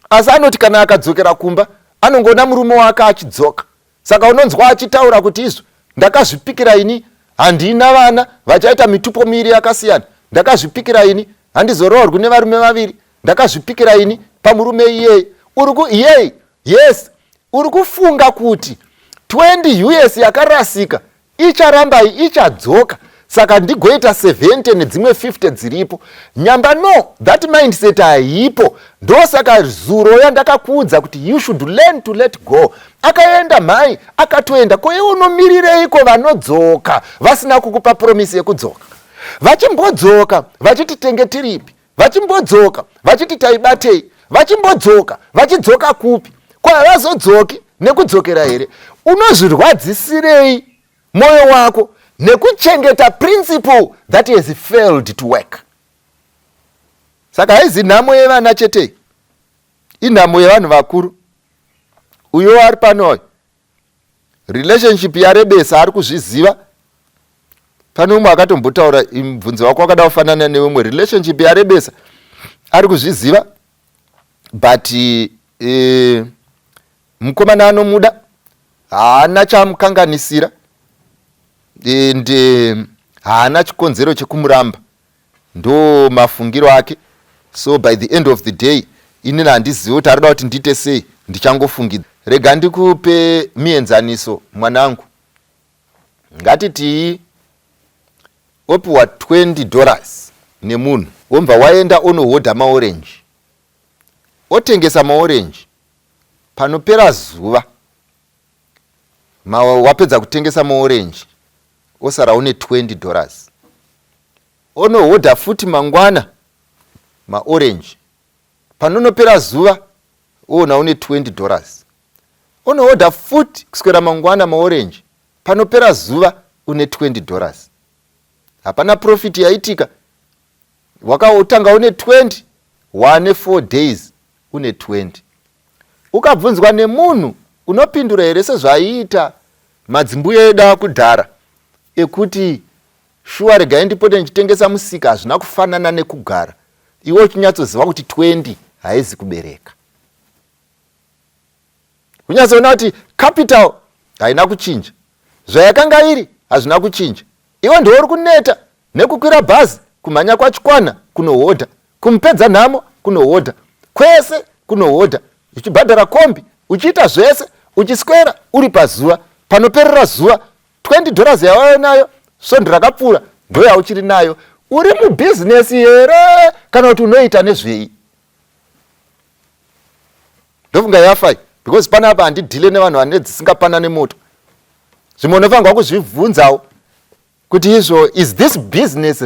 asi anoti kana akadzokera kumba anongoona murume wake achidzoka. Saka unonzwa achitaura kuti izvo ndakazvipikira ini, handina vana vachaita mitupo miviri yakasiyana, ndakazvipikira ini, handizoroorwi nevarume vaviri, ndakazvipikira ini pamurume iyeye. Uri ku iyei, yes, uri kufunga kuti 20 US yakarasika icharamba ichadzoka, saka ndigoita 70 nedzimwe 50 dziripo nyamba. No, that mindset haipo. Ndosaka zuro yandakakuudza kuti you should learn to let go. Akaenda mhai, akatoenda. Ko iwe unomirireiko vanodzoka vasina kukupa promise yekudzoka? Vachimbodzoka vachiti tenge tiripi? Vachimbodzoka vachiti taibatei? Vachimbodzoka vachidzoka kupi? Ko havazodzoki nekudzokera here? Unozvirwadzisirei mwoyo wako nekuchengeta principle that has failed to work? Saka haizi nhamo yevana chete, inhamo yevanhu vakuru. Uyo ari panoyo, relationship yarebesa, ari kuzviziva. Pane umwe akatombotaura mubvunzo wako wakada kufanana neumwe. Relationship yarebesa, ari kuzviziva, but mukomana anomuda, haana chamukanganisira and haana chikonzero chekumuramba. Ndo mafungiro ake. So by the end of the day, inini handizivi kuti arida kuti ndiite sei, ndichangofungidza. Rega ndikupe mienzaniso, mwanangu. Ngatitii opiwa 20 dollars nemunhu, wobva waenda onohodha maorenji, otengesa maorenji. Panopera zuva wapedza kutengesa maorenji, osara une 20 dollars. Onohodha futi mangwana maorenji, panonopera zuva oona une 20 dollars. Onohodha futi kuswera mangwana maorenji, panopera zuva une 20 dollars. Hapana profit yaitika. Wakautanga une 20, wane 4 days une 20. Ukabvunzwa nemunhu, unopindura here sezvaiita madzimbuya edu akudhara ekuti shuwa regai ndipote ndichitengesa musika, hazvina kufanana nekugara iwe uchinyatsoziva kuti 20 haizi kubereka? Unyatsoona kuti capital haina kuchinja, zvayakanga iri hazvina kuchinja. Iwe ndiwe uri kuneta nekukwira bhazi, kumhanya kwachikwana kunohodha, kumupedza nhamo kunohodha, kwese kunohodha, uchibhadhara kombi, uchiita zvese, uchiswera uri pazuva. Panoperera zuva, 20 dollars yawaive nayo svondo rakapfuura ndo yauchiri nayo. Uri mubhizinesi here kana kuti unoita nezvei? Ndofunga yafai, because panapa handidhile nevanhu vane dzisingapanane moto. Zvimwe unofanirwa kuzvibvunzawo kuti izvo, is this business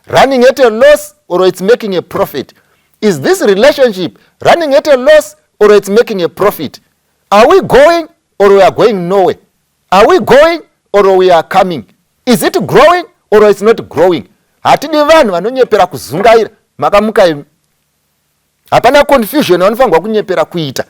running at a loss or it's making a profit? Is this relationship running at a loss or it's making a profit? Are we going or we are going nowhere? Are we going or we are coming? Is it growing or it's not growing? Hatidi vanhu vanonyepera kuzungaira. Makamuka imi? Hapana confusion vanofanirwa kunyepera kuita.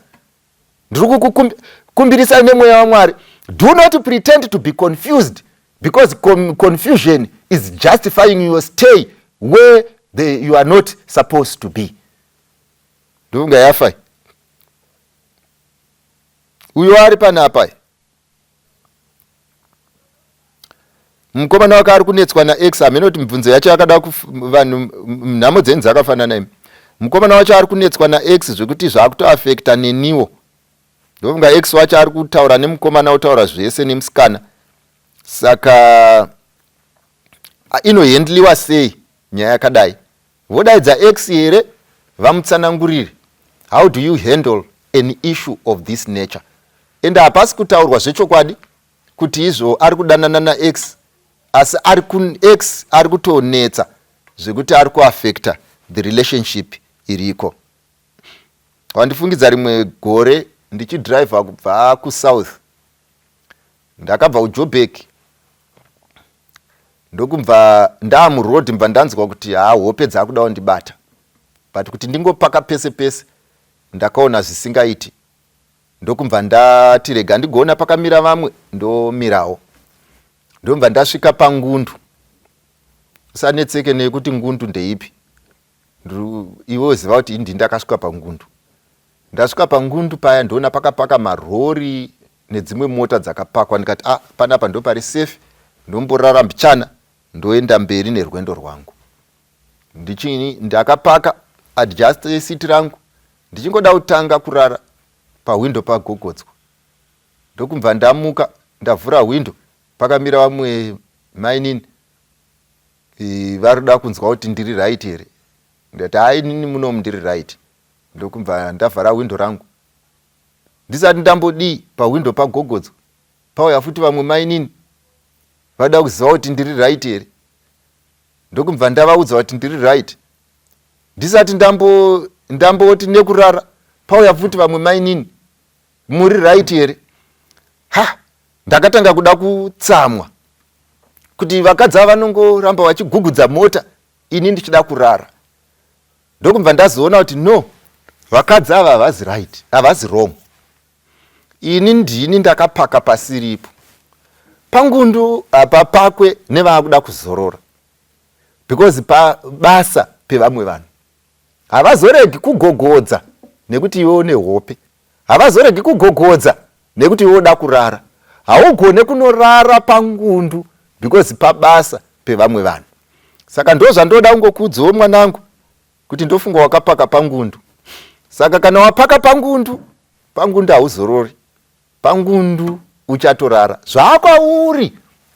Ndiri kukukumbirisai nemweya waMwari, do not pretend to be confused, because confusion is justifying your stay where you are not supposed to be. Ndofunga yafai. Uyo ari panapa, mukomana wake ari kunetswa naex. Hamene kuti mibvunzo yacho yakada vanhu nhamo dzenyu dzakafanana imi. Mukomana wacho ari kunetswa naex zvekuti zvakutoafekta neniwo. Ndofunga ex wacho ari kutaura nemukomana, otaura zvese nemusikana. Saka inohendliwa sei nyaya yakadai? Vodaidza ex here vamutsanangurire? How do you handle an issue of this nature? Ende hapasi kutaurwa zvechokwadi kuti izvo ari kudanana naex, asi ari ex ari kutonetsa zvekuti ari kuafecta the relationship iriko. Wandifungidza rimwe gore ndichidhiraivha kubva kuSouth. Ndakabva kuJobek, ndokubva ndaamuroad, mbva ndanzwa kuti haa, hope dzakuda kundibata, but kuti ndingopaka pese pese ndakaona zvisingaiti. Ndokubva ndati rega ndigoona pakamira vamwe ndomirawo. Ndobva ndasvika pangundu. Usanetseke nekuti ngundu ndeipi, iwe ziva kuti indi ndakasvika pangundu. Ndasvika pangundu paya, ndoona pakapaka marori nedzimwe mota dzakapakwa. Ndikati, ah, panapa ndo pari safe, ndomborara mbichana, ndoenda mberi nerwendo rwangu. Ndichini ndakapaka, adjust seat rangu, ndichingoda kutanga kurara, pahwindo pagogodzwa. Ndokubva ndamuka, ndavhura hwindo, pakamira vamwe mainini, vari kuda kunzwa kuti ndiri right here. Ndati, hai, nini munomu ndiri right. Ndokubva ndavhara hwindo rangu. Ndisati ndambodii, pahwindo pagogodzwa, pauya futi vamwe mainini, vada kuziva kuti ndiri right here. Ndokubva ndavaudza kuti ndiri right. Ndisati ndamboti nekurara, pauya futi vamwe mainini, muri right here? Ha, ndakatanga kuda kutsamwa kuti vakadzi ava vanongoramba vachigugudza mota ini ndichida kurara. Ndokubva ndazoona kuti no, vakadzi ava havazi right, havazi wrong. Ini ndini ndakapaka pasiripo. Pangundu hapapakwe nevaakuda kuzorora, because pabasa pevamwe vanhu. Havazoregi kugogodza nekuti iwe une hope, havazoregi kugogodza nekuti iwe uda kurara. Haugone kunorara pangundu because pabasa pevamwe vanhu. Saka ndo zvandoda kungokuudzawo mwanangu, kuti ndofunga wakapaka pangundu. Saka kana wapaka pangundu, pangundu hauzorori, pangundu uchatorara. Zvakwauri.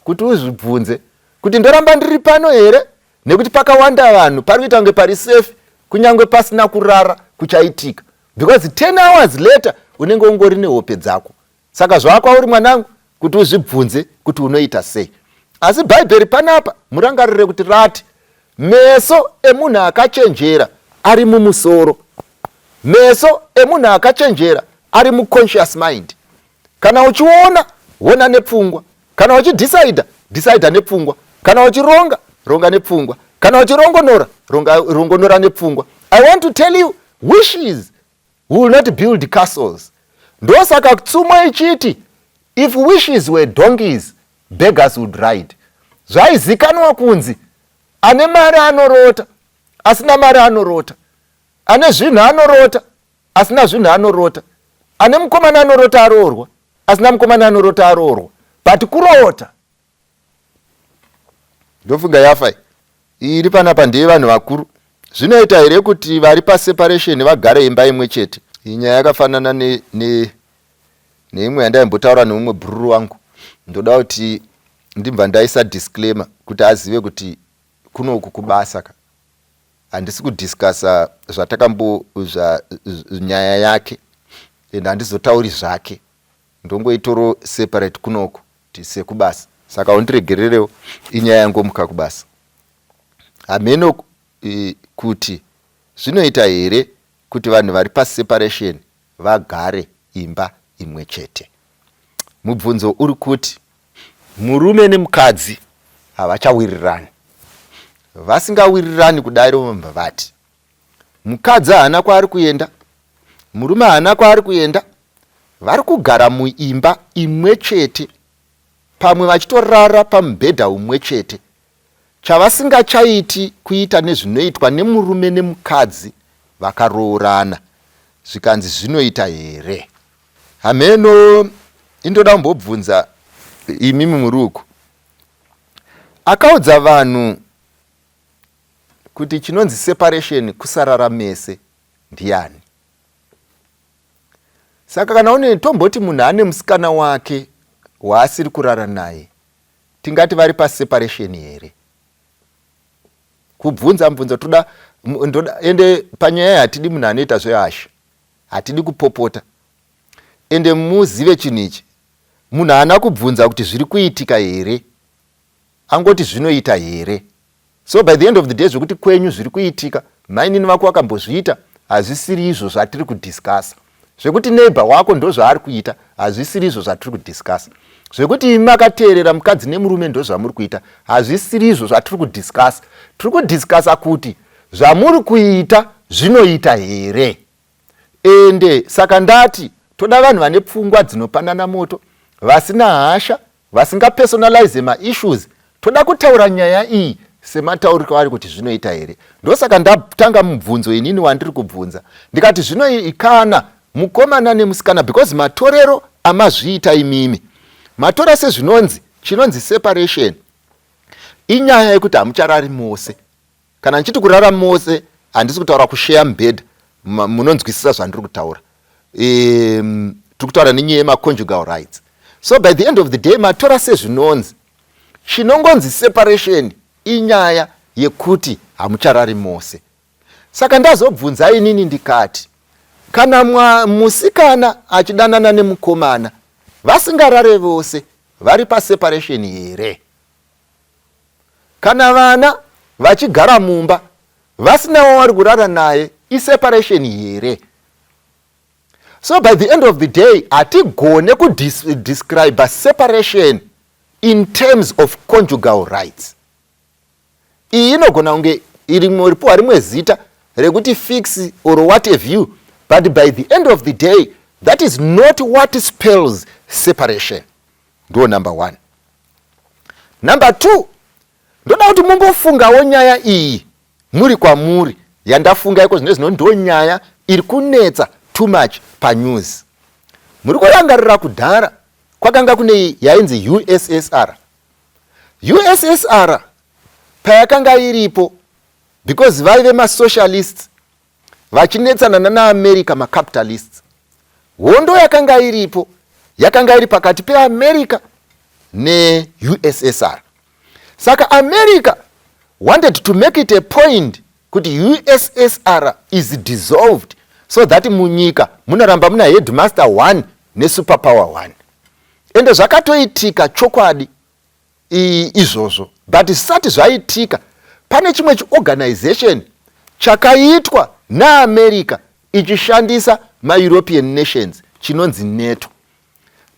Kuti uzvibvunze kuti ndoramba ndiri pano here, nekuti pakawanda vanhu, pari kuita kunge pari safe, kunyange pasina kurara kuchaitika, because 10 hours later unenge ungori nehope dzako. Saka zvakwauri, mwanangu, kuti uzvibvunze kuti unoita sei. Asi Bhaibheri panapa, murangarire kuti rati meso emunhu akachenjera ari mumusoro, meso emunhu akachenjera ari muconscious mind. Kana uchiona, ona nepfungwa. Kana uchidhisaidha, dhisaidha nepfungwa. Kana uchironga, ronga nepfungwa. Kana uchirongonora, ronga, rongonora nepfungwa. I want to tell you, wishes will not build castles. Ndosaka tsumo ichiti, "If wishes were donkeys, beggars would ride." Zvaizikanwa kunzi ane mari anorota, asina mari anorota, ane zvinhu anorota, asina zvinhu anorota, ane mukomana anorota aroorwa, asina mukomana anorota aroorwa, but kurota. Ndofunga yafa iri panapa ndeye vanhu vakuru. Zvinoita here kuti vari paseparation vagare imba imwe chete? Iyi nyaya yakafanana neimwe ne, yandaimbotaura neumwe bhururu wangu. Ndoda kuti ndibva ndaisa disclaimer kuti azive kuti kunoku kubasa ka, handisi kudiscussa zvatakambo nyaya yake, and handizotauri zvake. Ndongoitoro separate kunoku sekubasa, saka undiregererewo, inyaya yangomuka kubasa. Hameno kuti zvinoita here kuti vanhu vari paseparation vagare imba imwe chete. Mubvunzo uri kuti murume nemukadzi havachawirirani. Vasingawirirani kudaro, vati mukadzi haana kwaari kuenda, murume haana kwaari kuenda, vari kugara muimba imwe chete, pamwe vachitorara pamubhedha umwe chete. Chavasingachaiti kuita nezvinoitwa nemurume nemukadzi vakaroorana. Zvikanzi zvinoita here? Hameno, indoda kumbobvunza imimi muri uku. Akaudza vanhu kuti chinonzi separation kusarara mese ndiani? Saka kana une, tomboti munhu ane musikana wake waasiri kurara naye, tingati vari paseparation here? Kubvunza mubvunzo toda ndoda. Ende panyaya hatidi munhu anoita zvehasha, hatidi kupopota. Ende muzive chinhu ichi, munhu haana kubvunza kuti zviri kuitika here, angoti zvinoita here. So by the end of the day, zvekuti kwenyu zviri kuitika, mainini vako vakambozviita, hazvisiri izvo zvatiri kudiscussa. Zvekuti neighbor wako ndo zvaari kuita, hazvisiri izvo zvatiri kudiscussa. Zvekuti imi makateerera mukadzi nemurume ndo zvamuri kuita, hazvisiri izvo zvatiri kudiscussa. Tiri kudiscussa kuti zvamuri kuita zvinoita here. Ende saka ndati toda vanhu vane pfungwa dzinopanana moto, vasina hasha, vasingapersonalize maissues. Toda kutaura nyaya iyi sematauriko ari kuti zvinoita here. Ndosaka ndatanga mubvunzo inini wandiri kubvunza, ndikati zvinoikana mukomana nemusikana, because matorero amazviita imimi, matora sezvinonzi chinonzi separation inyaya yekuti hamucharari mose. Kana ndichiti kurara mose, handisi kutaura kusheya mubhedha, munonzwisisa zvandiri kutaura. Tiri kutaura nenyaya yemaconjugal rights. So by the end of the day, matora sezvinonzi chinongonzi separation inyaya yekuti hamucharari mose. Saka ndazobvunza inini ndikati, kana musikana achidanana nemukomana vasingarare vose, vari paseparation here? Kana vana vachigara mumba vasinawo vari kurara naye, iseparation here? So by the end of the day, hatigone kudescribe separation in terms of conjugal rights. Iyi inogona kunge iri ripuwa rimwe zita rekuti fix or what have you, but by the end of the day, that is not what spells separation. Ndo number one. Number two, ndoda kuti mumbofungawo nyaya iyi muri kwamuri yandafunga iko zvino zvino. Ndo nyaya iri kunetsa too much panews. Muri kurangarira kudhara kwakanga kune yainzi USSR. USSR payakanga iripo, because vaive masocialists vachinetsana nanaAmerica, macapitalists, hondo yakanga iripo yakanga iri pakati peAmerica. neUSSR. Saka America wanted to make it a point kuti USSR is dissolved so that munyika munoramba muna headmaster 1 nesuperpower 1. Ende zvakatoitika chokwadi izvozvo, but zvisati zvaitika pane chimwe chiorganization chakaitwa naAmerica ichishandisa maEuropean nations chinonzi NATO.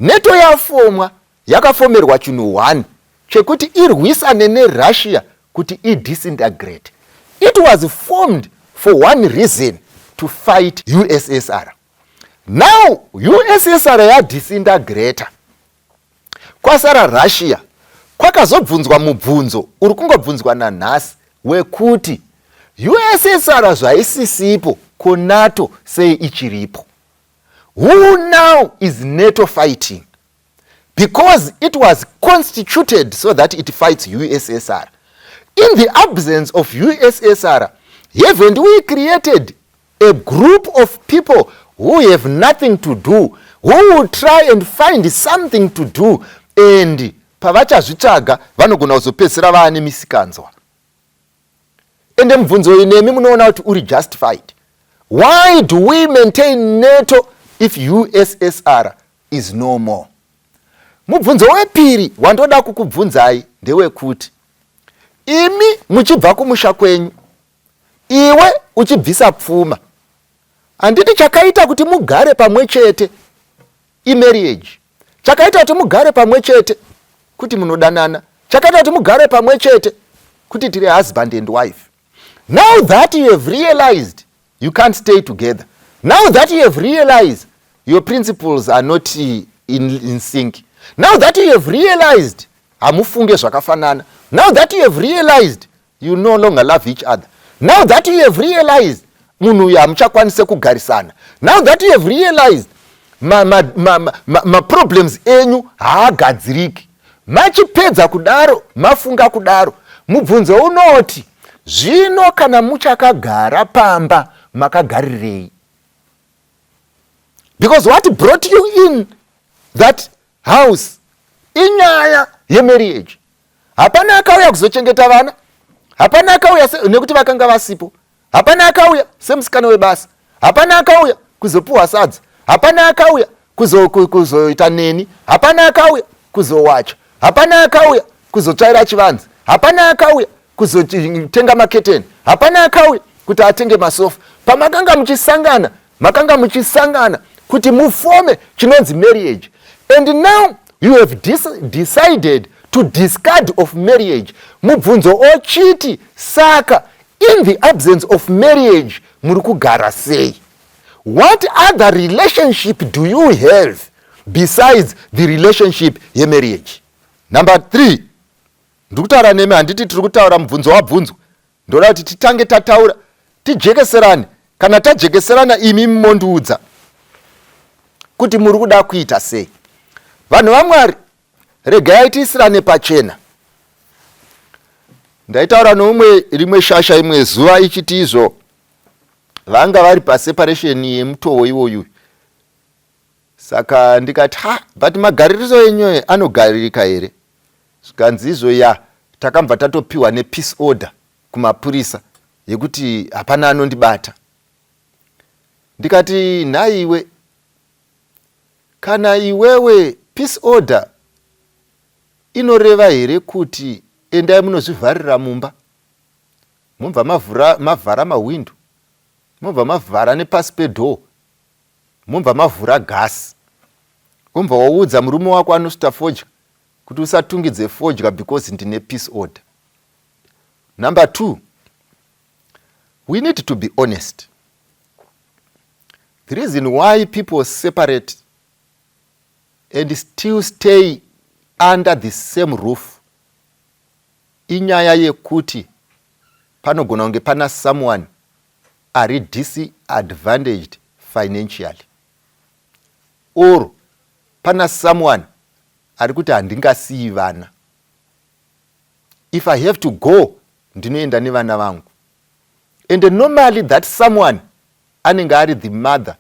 NATO yafomwa, yakafomerwa chinhu 1 chekuti irwisane neRussia kuti idisintegrate. It was formed for one reason, to fight USSR. Now USSR yadisintegrata, kwasara Russia. Kwakazobvunzwa mubvunzo uri kungobvunzwa nanhasi wekuti USSR zvaisisipo, kuNATO sei ichiripo? Who now is NATO fighting? Because it was constituted so that it fights USSR. In the absence of USSR, haven't we created a group of people who have nothing to do, who will try and find something to do, and pavachazvitsvaga vanogona kuzopedzisira vaane misikanzwa? Ende mubvunzo uyu nemi munoona kuti uri justified. Why do we maintain NATO if USSR is no more? Mubvunzo wepiri wandoda kukubvunzai ndewekuti imi muchibva kumusha kwenyu, iwe uchibvisa pfuma, handiti chakaita kuti mugare pamwe chete imarriage? Chakaita kuti mugare pamwe chete kuti munodanana. Chakaita kuti mugare pamwe chete kuti tiri husband and wife. Now that you have realized you can't stay together, now that you have realized your principles are not in sync, now that you have realized hamufunge zvakafanana, now that you have realized you no longer love each other, now that you have realized munhu uyu hamuchakwanise kugarisana, now that you have realized maproblems ma, ma, ma enyu haagadziriki, machipedza kudaro, mafunga kudaro, mubvunzo unoti zvino kana muchakagara pamba makagarirei? Because what brought you in that house inyaya yemarriage. Hapana akauya kuzochengeta vana, hapana akauya nekuti vakanga vasipo, hapana akauya semusikana webasa, hapana akauya kuzopiwa sadza, hapana akauya kuzoita neni, hapana akauya kuzowacha, hapana akauya kuzotsvaira chivanze, hapana akauya kuzotenga maketeni, hapana akauya kuti atenge masofa. Pamakanga muchisangana, makanga muchisangana kuti mufome chinonzi marriage, and now you have decided to discard of marriage. Mubvunzo ochiti saka in the absence of marriage muri kugara sei? What other relationship do you have besides the relationship yemarriage? Number three, ndiri kutaura nemi, handiti tiri kutaura mubvunzo wabvunzwa. Ndoda kuti titange tataura, tijekeserane. Kana tajekeserana, imi mondiudza kuti muri kuda kuita sei. Vanhu vaMwari, regai tiisirane pachena. Ndaitaura noumwe rimwe shasha imwe zuva ichiti izvo vanga vari paseparation yemutowo iwoyu. Saka ndikati, "Ha, but magaririso enyu anogaririka here?" Zvikanzi izvo, "Ya, takambva tatopiwa nepeace order kumapurisa yekuti hapana anondibata." Ndikati, "Nhaiwe, kana iwewe peace order inoreva here kuti endai munozvivharira mumba, mobva mavhara mahwindo, mobva mavhara nepasi pedoor, mobva mavhura gasi, wobva waudza murume wako anosvita fodya kuti usatungidze fodya because ndine peace order?" Number two, we need to be honest. The reason why people separate and still stay under the same roof inyaya yekuti panogona kunge pana someone ari disadvantaged financially, or pana someone ari kuti handingasiyi vana, if I have to go ndinoenda nevana vangu. And normally that someone anenge ari the mother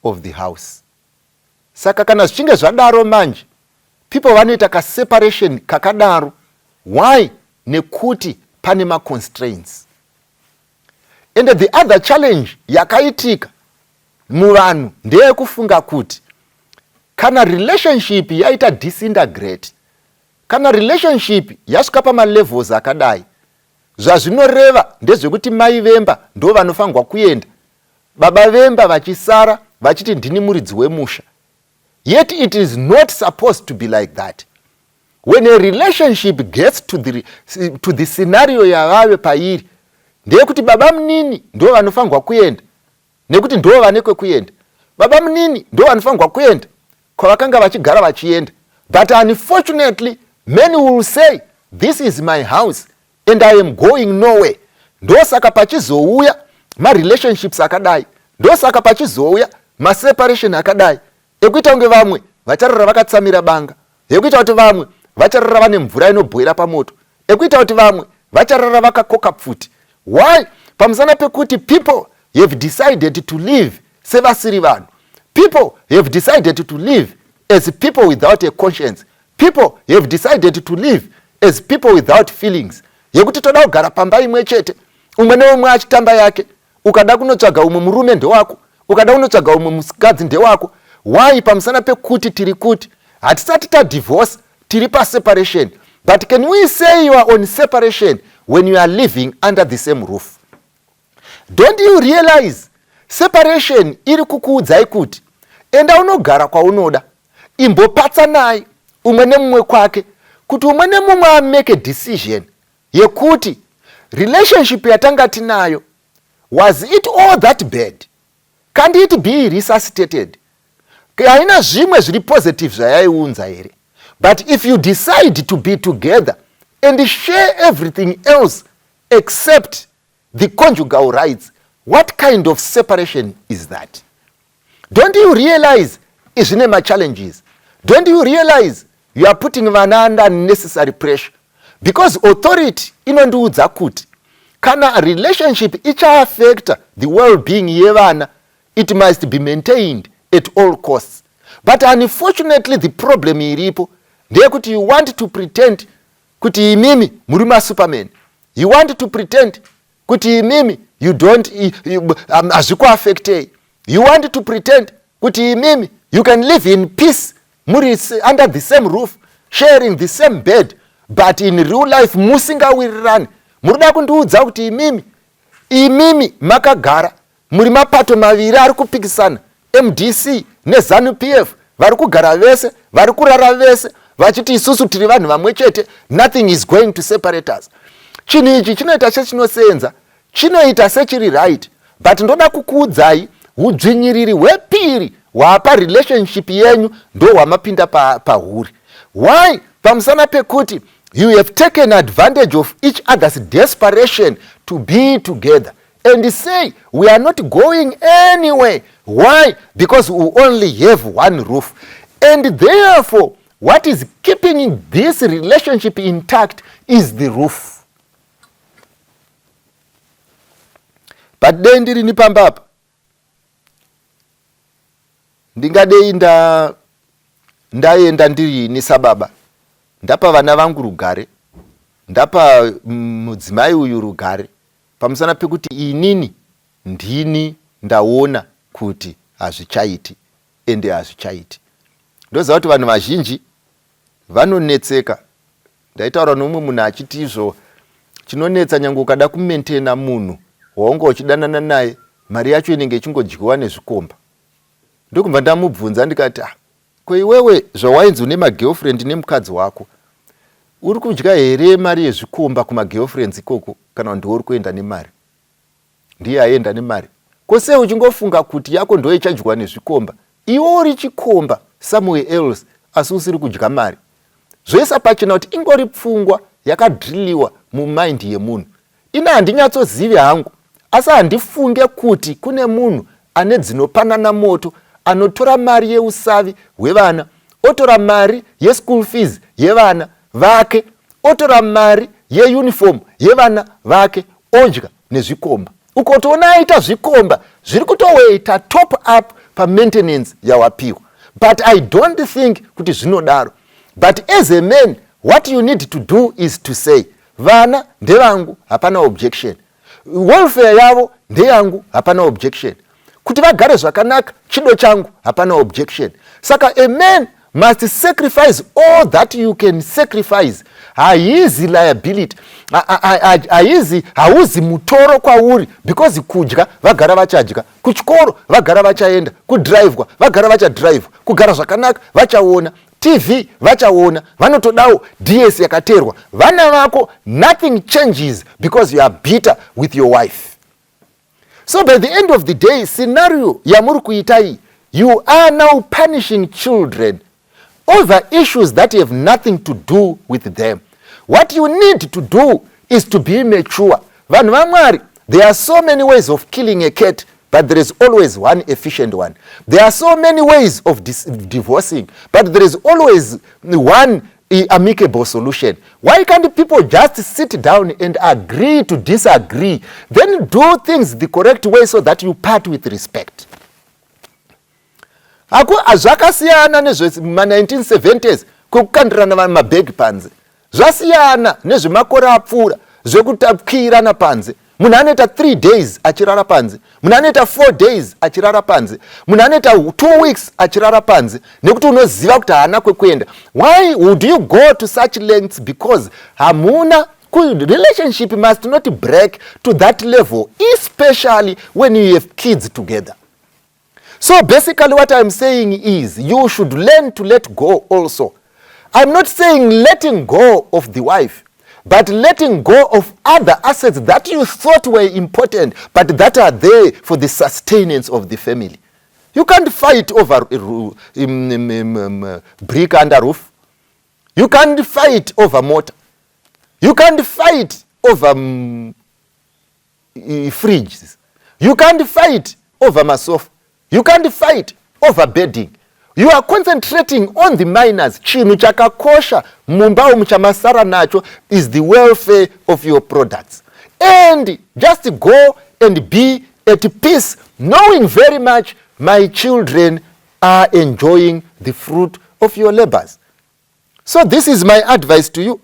of the house. Saka kana zvichinge zvadaro manje, People vanoita kaseparation kakadaro. Why? Nekuti pane maconstraints. And the other challenge yakaitika muvanhu ndeyekufunga kuti kana relationship yaita disintegrate, kana relationship yasvika pamalevels akadai, zvazvinoreva ndezvekuti mai vemba ndo vanofanirwa kuenda, baba vemba vachisara vachiti ndini muridzi wemusha. Yet it is not supposed to be like that. When a relationship gets to the scenario yavave pairi, ndeyekuti baba munini ndo vanofanirwa kuenda nekuti ndo vane kwekuenda. Baba munini ndo vanofanirwa kuenda kwavakanga vachigara vachienda. But unfortunately, many will say, "This is my house and I am going nowhere." Ndosaka pachizouya marelationships akadai, ndosaka pachizouya maseparation akadai ekuita kunge vamwe vacharara vakatsamira banga, ekuita kuti vamwe vacharara vane mvura inobhoira pamoto, ekuita kuti vamwe vacharara vakakoka pfuti. Why? Pamusana pekuti people have decided to live sevasiri vanhu. People have decided to live as people without a conscience. People have decided to live as people without feelings, yekuti toda kugara pamba imwe chete, umwe neumwe achitamba yake. Ukada kunotsvaga umwe murume, ndewako. Ukada kunotsvaga umwe mukadzi, ndewako. Why? Pamusana pekuti tiri kuti hatisati tadivorce, tiri paseparation. But can we say you are on separation when you are living under the same roof? Don't you realize separation iri kukuudzai kuti enda unogara kwaunoda, imbopatsanai umwe nemumwe kwake, kuti umwe nemumwe amake decision yekuti relationship yatanga tinayo, was it all that bad? Can't it be resuscitated? Haina zvimwe zviri positive zvayaiunza here? But if you decide to be together and share everything else except the conjugal rights, what kind of separation is that? Don't you realize zvine machallenges? Don't you realize you are putting vana under unnecessary pressure? Because authority inondiudza kuti kana relationship ichaaffecta the well-being yevana, it must be maintained at all costs. But unfortunately, the problem iripo ndeyekuti you want to pretend kuti imimi muri masuperman. You want to pretend kuti imimi you don't, hazvikuaffectei. You want to pretend kuti imimi you can live in peace muri under the same roof, sharing the same bed, but in real life musingawirirani. Muri kundiudza kuti imimi makagara muri mapato maviri ari kupikisana, MDC neZANU PF, vari kugara vese, vari kurara vese, vachiti isusu tiri vanhu vamwe chete, nothing is going to separate us. Chinhu ichi chinoita sechinosenza, chinoita sechiri right, but ndoda kukuudzai, udzvinyiriri hwepiri hwapa relationship yenyu ndo hwamapinda pahuri. Why? Pamusana pekuti you have taken advantage of each other's desperation to be together and say, "We are not going anywhere." Why? Because we only have one roof, and therefore what is keeping this relationship intact is the roof. But dei ndirini pamba apa, ndingadei ndaenda ndirini sababa, ndapa vana vangu rugare, ndapa mudzimai uyu rugare, pamusana pekuti inini ndini ndaona kuti hazvichaiti, ende hazvichaiti. Ndoziva kuti vanhu vazhinji vanonetseka. Ndaitaura nomumwe munhu achiti izvo chinonetsa, nyange ukada kumaintaina munhu waunga uchidanana naye, mari yacho inenge ichingodyiwa nezvikomba. Ndokubva ndamubvunza ndikati, "Ah, ko iwewe zvawainzi une magirlfriend nemukadzi wako, uri kudya here mari yezvikomba kumagirlfriends ikoko, kana ndiwe uri kuenda nemari?" Ndiye aenda nemari. Ko sei uchingofunga kuti yako ndo ichadyiwa nezvikomba, iwe uri chikomba somewhere else, asi usiri kudya mari? Zvoisa pachena kuti ingori pfungwa yakadriliwa mumind yemunhu. Ina handinyatsozivi hangu, asi handifunge kuti kune munhu ane dzinopanana moto anotora mari yeusavi hwevana, otora mari yeschool fees yevana vake, otora mari yeuniform yevana vake, odya nezvikomba. Ukotoona aita zvikomba zviri kutoweita top up pamaintenance yawapiwa. But I don't think kuti zvinodaro. But as a man, what you need to do is to say, vana ndevangu, hapana objection. Welfare yavo ndeyangu, hapana objection. Kuti vagare zvakanaka chido changu, hapana objection. Saka a man must sacrifice all that you can sacrifice. Haizi liability, haizi, hauzi mutoro kwauri, because kudya vagara vachadya, kuchikoro vagara vachaenda, kudhiraivhwa vagara vachadhiraivhwa, kugara zvakanaka vachaona TV vachaona, vanotodawo DS yakateerwa vana vako. Nothing changes because you are bitter with your wife. So by the end of the day, scenario yamuri kuita iyi, you are now punishing children over issues that have nothing to do with them. What you need to do is to be mature. Vanhu vaMwari, there are so many ways of killing a cat, but there is always one efficient one. There are so many ways of divorcing, but there is always one amicable solution. Why can't people just sit down and agree to disagree, then do things the correct way so that you part with respect? Zvakasiyana nezvema1970s kwekukandirana mabhegi panze. Zvasiyana nezvemakore apfuura zvekutakwirana panze. Munhu anoita 3 days achirara panze, munhu anoita 4 days achirara panze, munhu anoita 2 weeks achirara panze, nekuti unoziva kuti haana kwekuenda. Why would you go to such lengths? Because hamuna relationship must not break to that level, especially when you have kids together. So basically what I'm saying is you should learn to let go also. I'm not saying letting go of the wife, but letting go of other assets that you thought were important, but that are there for the sustenance of the family. You can't fight over brick under roof. You can't fight over motor. You can't fight over fridges. You can't fight over masofa. You can't fight over bedding. You are concentrating on the minors. Chinhu chakakosha mumba umu chamasara nacho is the welfare of your products, and just go and be at peace, knowing very much my children are enjoying the fruit of your labors. So this is my advice to you.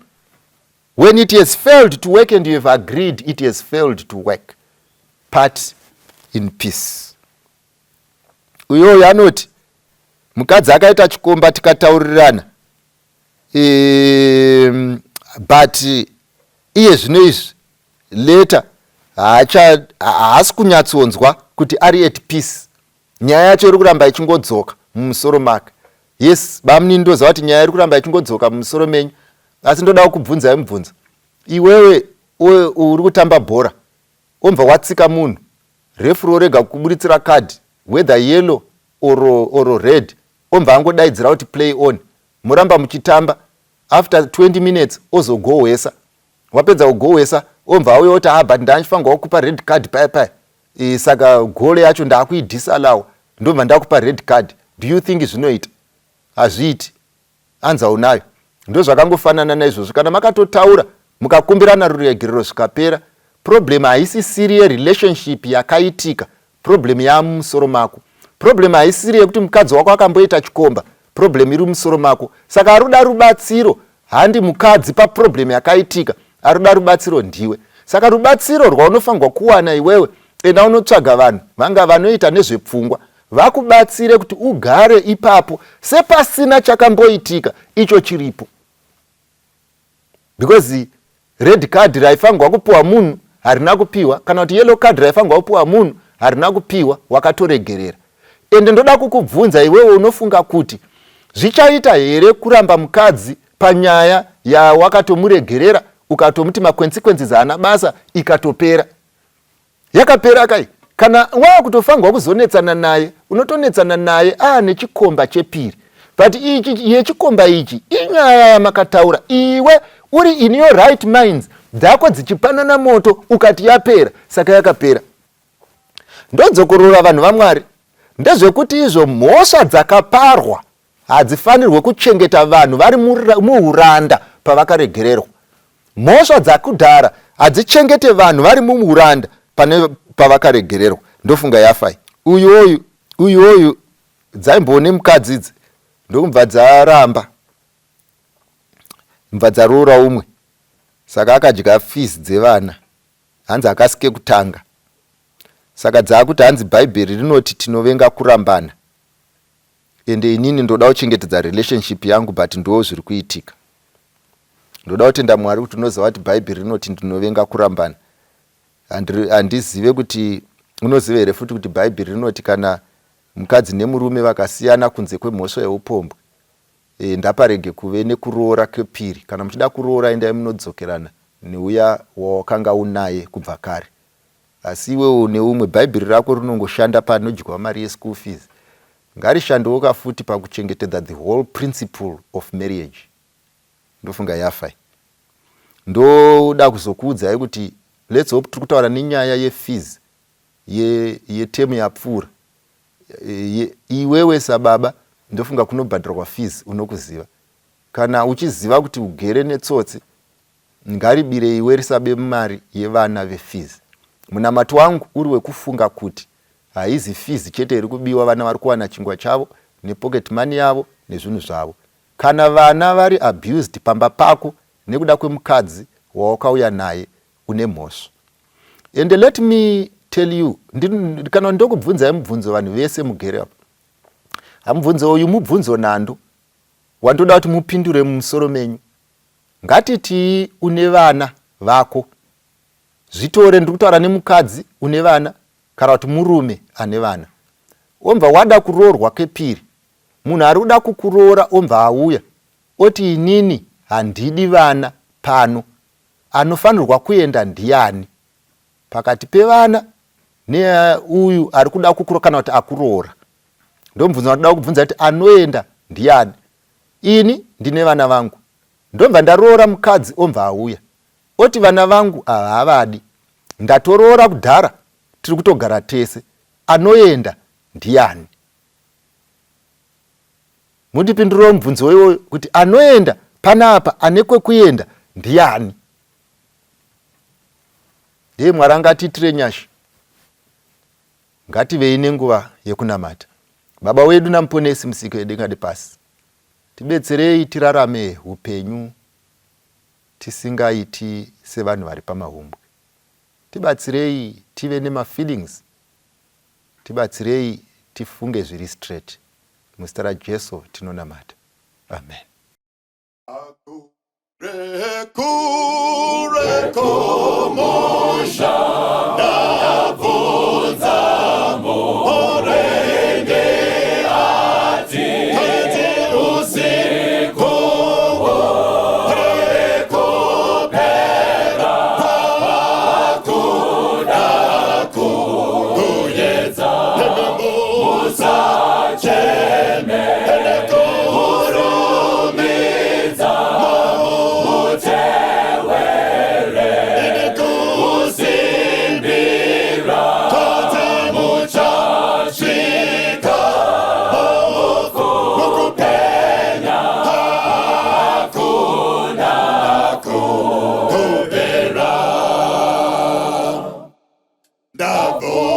When it has failed to work and you have agreed it has failed to work, part in peace. Uyoyo anoti mukadzi akaita chikomba, tikataurirana, but iye zvino izvi later haasi kunyatsonzwa kuti ari at peace. Nyaya yacho iri kuramba ichingodzoka mumusoro make. Yes, bamunini, ndoziva kuti nyaya iri kuramba ichingodzoka mumusoro menyu, asi ndoda kukubvunzai mubvunzo. Iwewe uri kutamba bhora, wobva watsika munhu, referee orega kuburitsira kadhi, whether yellow or red, obva angodaidzira kuti "Play on." Muramba muchitamba. After 20 minutes ozogohwesa. Wapedza kugohwesa, obva auya kuti, "Ah, but ndandifanirwa kukupa red card paya paya. Saka goal yacho ndaakuidisallowa, ndobva ndakupa red card." Do you think zvinoita? Hazviiti. Anza unayo. Ndo zvakangofanana naizvozvo. Kana makatotaura, mukakumbirana ruregerero, zvikapera, problem haisisiri yerelationship yakaitika. Problem yamumusoro mako. Problem haisiri yekuti mukadzi wako akamboita chikomba. Problem iri mumusoro mako. Saka aruda rubatsiro handi mukadzi paproblem yakaitika, aruda rubatsiro ndiwe. Saka rubatsiro rwaunofanirwa kuwana iwewe, enda unotsvaga vanhu vanga vanoita nezvepfungwa, vakubatsire kuti ugare ipapo sepasina chakamboitika icho chiripo, because red card raifanirwa kupiwa munhu harina kupiwa, kana kuti yellow card raifanirwa kupiwa munhu harina kupiwa, wakatoregerera. Ende ndoda kukubvunza iwewe, unofunga kuti zvichaita here kuramba mukadzi panyaya yawakatomuregerera, ukatomuti maconsequences haana basa, ikatopera? Yakapera kai? Kana wakutofanirwa kuzonetsana naye, unotonetsana naye aane chikomba chepiri. But ichi yechikomba ichi inyaya yamakataura iwe uri in your right minds, dzako dzichipanana moto, ukati yapera, saka yakapera. Ndodzokorora, vanhu vaMwari, ndezvekuti izvo mhosva dzakaparwa hadzifanirwe kuchengeta vanhu vari muuranda pavakaregererwa. Mhosva dzakudhara hadzichengete vanhu vari muuranda pane pavakaregererwa. Ndofunga yafai. Uyoyu, uyoyu dzaimbone mukadzi idzi, ndokubva dzaramba. Mbva dzaroora umwe saka akadya fees dzevana hanzi hakasi kekutanga saka dzaakuti hanzi bhaibheri rinoti tinovenga kurambana ende inini ndoda kuchengetedza relationship yangu but ndoo zviri kuitika. Ndoda kutenda Mwari kuti unoziva kuti bhaibheri rinoti ndinovenga kurambana. Handizive kuti unoziva here futi kuti bhaibheri rinoti kana mukadzi nemurume vakasiyana kunze kwemhosva yeupombwe e, ndaparege kuve nekuroora kepiri. Kana muchida kuroora endai munodzokerana neuya wawakanga unaye kubva kare. Asi iwewe une umwe, bhaibheri rako rinongoshanda panodyiwa mari yeschool fees. Ngarishandewo ka futi pakuchengetedza the whole principle of marriage. Ndofunga yafa iyi. Ndoda kuzokuudzai kuti let's hope tiri kutaura nenyaya yefees ye, yeterm yapfuura. Ye, iwewe sababa ndofunga kunobhadharwa fees unokuziva. Kana uchiziva kuti ugere netsotsi ngaribire iwe risabe mari yevana vefees. Munamato wangu uri wekufunga kuti haizi fees chete iri kubiwa vana vari kuwana chingwa chavo nepocket money yavo nezvinhu zvavo. Kana vana vari abused pamba pako nekuda kwemukadzi wawakauya naye une mhosva. Ende let me tell you, kana ndokubvunzai mubvunzo vanhu vese mugere apa. Hamubvunzo uyu mubvunzo nhando wandoda kuti mupindure mumusoro menyu. Ngatitii une vana vako, zvitore ndiri kutaura nemukadzi une vana kana kuti murume ane vana, ombva wada kuroorwa kepiri, munhu ari kuda kukuroora ombva auya oti inini handidi vana pano, anofanirwa kuenda ndiani pakati pevana neuyu ari kuda kukuroora kana kuti akuroora? Ndomubvunza wandinoda kubvunza kuti anoenda ndiani? Ini ndine vana vangu ndobva ndaroora mukadzi ombva auya oti vana vangu ava havadi ndatoroora kudhara tiri kutogara tese anoenda ndiyani? Mundipindurewo mubvunzo iwoyo kuti anoenda panapa ane kwekuenda ndiyani? Dei Mwari angatiitire nyasha. Ngativei nenguva yekunamata. Baba wedu naMuponesi Musiki wedenga nepasi, tibetserei tirarame hupenyu tisingaiti sevanhu vari pamahumbwe. Tibatsirei tive nemafeelings, tibatsirei tifunge zviri straight. Muzita raJesu tinonamata. Amen. Ndabvunza.